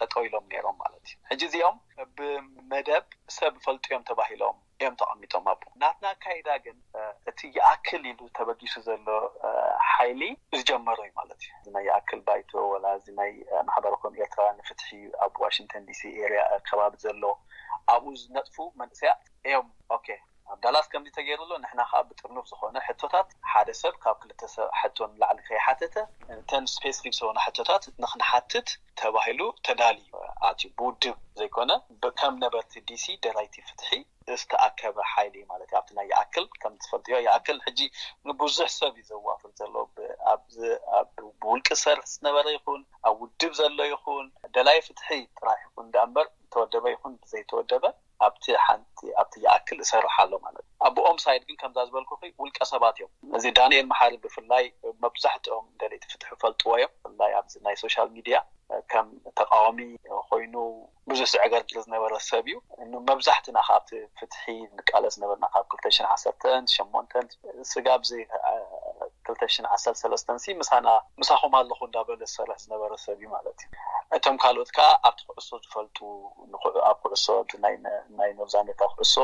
ጠጠው ኢሎም ነይሮም ማለት እዩ። ሕጂ እዚኦም ብመደብ ሰብ ይፈልጡ እዮም ተባሂሎም እዮም ተቐሚጦም ኣብኡ። ናትና ኣካይዳ ግን እቲ ይኣክል ኢሉ ተበጊሱ ዘሎ ሓይሊ ዝጀመሮ እዩ ማለት እዩ። እዚ ናይ ይኣክል ባይቶ ወላ እዚ ናይ ማሕበር ኮም ኤርትራውያን ንፍትሒ ኣብ ዋሽንግተን ዲሲ ኤርያ ከባቢ ዘሎ ኣብኡ ዝነጥፉ መንእሰያት እዮም። ኦኬ ኣብ ዳላስ ከምዚ ተገይሩ ኣሎ ንሕና ከዓ ብጥርኑፍ ዝኾነ ሕቶታት ሓደ ሰብ ካብ ክልተ ሰብ ሕቶ ንላዕሊ ከይሓተተ እተን ስፔሲፊክ ዝኾነ ሕቶታት ንክንሓትት ተባሂሉ ተዳልዩ ኣትዩ ብውድብ ዘይኮነ ከም ነበርቲ ዲሲ ደላይቲ ፍትሒ ዝተኣከበ ሓይሊ ማለት እዩ። ኣብቲ ናይ ይኣክል ከም ትፈልጥዮ ይኣክል ሕጂ ንብዙሕ ሰብ እዩ ዘዋፍር ዘሎ ኣብዚ ብውልቂ ዝሰርሕ ዝነበረ ይኹን ኣብ ውድብ ዘሎ ይኹን ደላይ ፍትሒ ጥራሕ ይኹን ዳኣ እምበር ዝተወደበ ይኹን ዘይተወደበ ኣብቲ ሓንቲ ኣብቲ ይኣክል እሰርሕ ኣሎ ማለት እዩ። ኣብኦም ሳይድ ግን ከምዛ ዝበልኩኺ ውልቀ ሰባት እዮም። እዚ ዳንኤል መሓሪ ብፍላይ መብዛሕትኦም ደለይቲ ፍትሒ ፈልጥዎ እዮም። ብፍላይ ኣብዚ ናይ ሶሻል ሚድያ ከም ተቃዋሚ ኮይኑ ብዙሕ ዘዕገርግር ዝነበረ ሰብ እዩ። መብዛሕትና ከ ኣብቲ ፍትሒ ንቃለስ ነበርና ካብ ክልተ ሽሕን ዓሰርተን ሸሞንተን ስጋብ እዚ ክልተ ሽሕን ዓሰርተ ሰለስተን ሲ ምሳና ምሳኹም ኣለኹ እንዳበለ ዝሰርሕ ዝነበረ ሰብ እዩ ማለት እዩ። እቶም ካልኦት ከዓ ኣብቲ ኩዕሶ ዝፈልጡ ኣብ ኩዕሶ ናይ ኖርዝ ኣሜሪካ ኩዕሶ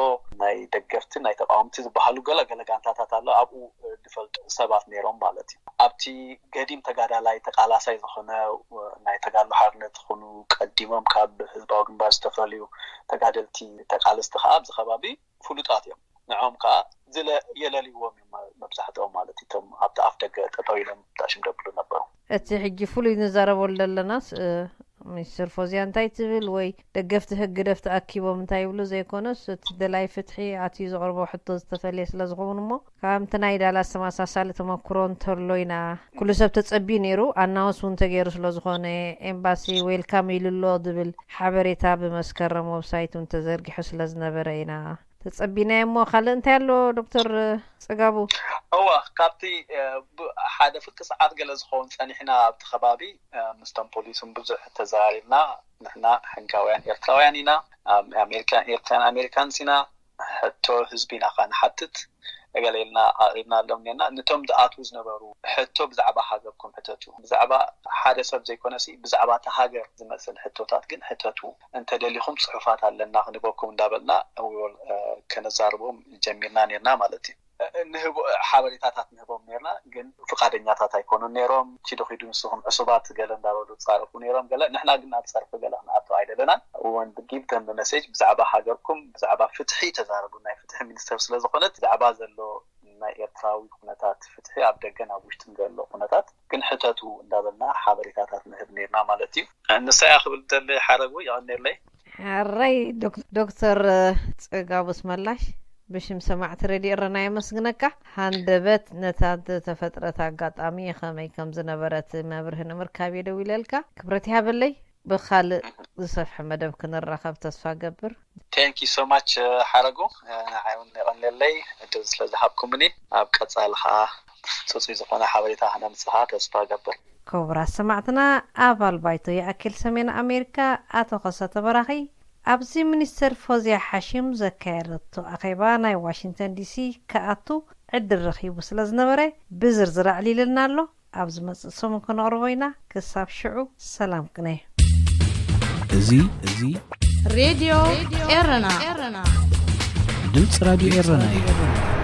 ናይ ደገፍቲ ናይ ተቃወምቲ ዝበሃሉ ገለገለ ጋንታታት ኣሎ ኣብኡ ዝፈልጡ ሰባት ነይሮም ማለት እዩ። ኣብቲ ገዲም ተጋዳላይ ተቃላሳይ ዝኾነ ናይ ተጋድሎ ሓርነት ይኹኑ ቀዲሞም ካብ ህዝባዊ ግንባር ዝተፈለዩ ተጋደልቲ ተቃለስቲ ከዓ ኣብዚ ከባቢ ፍሉጣት እዮም። ንዖም ከዓ ዝለ የለልዎም እዮም መብዛሕትኦም ማለት እቶም ኣብቲ ኣፍ ደገ ጠጠው ኢሎም ታሽም ደብሉ ነበሩ። እቲ ሕጂ ፍሉይ ንዛረበሉ ዘለናስ ሚኒስትር ፎዚያ እንታይ ትብል ወይ ደገፍቲ ህግደፍ ተኣኪቦም እንታይ ይብሉ ዘይኮነስ እቲ ደላይ ፍትሒ ኣትዩ ዘቕርቦ ሕቶ ዝተፈለየ ስለ ዝኸውን እሞ ከምቲ ናይ ዳላስ ተመሳሳሊ ተመክሮ እንተሎ ኢና ኩሉ ሰብ ተጸቢዩ ነይሩ ኣናውንስ እውን ተገይሩ ስለ ዝኾነ ኤምባሲ ዌልካም ኢሉ ኣሎ ዝብል ሓበሬታ ብመስከረም ወብሳይት እውን ተዘርጊሑ ስለ ዝነበረ ኢና ተጸቢናዮ እሞ ካልእ እንታይ ኣሎ ዶክተር ጽጋቡ? እዋ ካብቲ ሓደ ፍርቂ ሰዓት ገለ ዝኸውን ጸኒሕና ኣብቲ ከባቢ ምስቶም ፖሊስን ብዙሕ ተዘራሪብና ንሕና ሕንካውያን ኤርትራውያን ኢና ኣሜሪካን ኤርትራን ኣሜሪካንስ ኢና ሕቶ ህዝቢ ኢና ከዓ ንሓትት እገለ ኢልና ኣቕሪብናሎም ኔና ነቶም ዝኣትዉ ዝነበሩ ሕቶ ብዛዕባ ሃገርኩም ሕተቱ ብዛዕባ ሓደ ሰብ ዘይኮነሲ ብዛዕባ እቲ ሃገር ዝመስል ሕቶታት ግን ሕተቱ እንተደሊኹም ፅሑፋት ኣለና ክንህበኩም እንዳበልና ከነዛርቦም ጀሚርና ኔርና ማለት እዩ ንህቦ ሓበሬታታት ንህቦም ነርና ግን ፍቃደኛታት ኣይኮኑን ነሮም ኪዶ ኪዱ ንስኹም ዕሱባት ገለ እንዳበሉ ፃረፉ ነሮም ገለ ንሕና ግን ናብ ፀርፊ ገለ ክንኣቶ ኣይደለናን እወን ብጊብተን ብመሴጅ ብዛዕባ ሃገርኩም ብዛዕባ ፍትሒ ተዛረቡ ናይ ፍትሒ ሚኒስተር ስለዝኮነት ብዛዕባ ዘሎ ናይ ኤርትራዊ ኩነታት ፍትሒ ኣብ ደገን ኣብ ውሽጥን ዘሎ ኩነታት ግን ሕተቱ እንዳበልና ሓበሬታታት ንህብ ነርና ማለት እዩ ንሳያ ክብል ደለ ሓረጉ ይቀኔለይ ሓረይ ዶክተር ጽጋቡስ መላሽ ብሽም ሰማዕቲ ሬድዮ እረና የመስግነካ። ሃንደበት ነታ ዝተፈጥረት ኣጋጣሚ ከመይ ከም ዝነበረት መብርሂ ንምርካብ እየ ደዊለልካ። ክብረት ይሃበለይ። ብኻልእ ዝሰፍሐ መደብ ክንራኸብ ተስፋ ገብር። Thank you so much ሓረጉ ንዓይ እውን የቐንየለይ ዕድል ስለ ዝሃብኩምኒ ኣብ ቀጻሊ ከዓ ፅፁይ ዝኾነ ሓበሬታ ክነምፅኻ ተስፋ ገብር። ክቡራት ሰማዕትና ኣባል ባይቶ ይኣክል ሰሜን ኣሜሪካ ኣቶ ኸሰተ በራኺ ኣብዚ ሚኒስተር ፎዝያ ሓሽም ዘካየደቶ ኣኼባ ናይ ዋሽንግተን ዲሲ ክኣቱ ዕድል ረኺቡ ስለ ዝነበረ ብዝርዝር ኣዕሊልልና ኣሎ። ኣብ ዝመጽእ ሰሙን ክነቕርቦ ኢና። ክሳብ ሽዑ ሰላም ቅነ። እዚ እዚ ሬድዮ ኤረና ድምፂ ራድዮ ኤረና እዩ።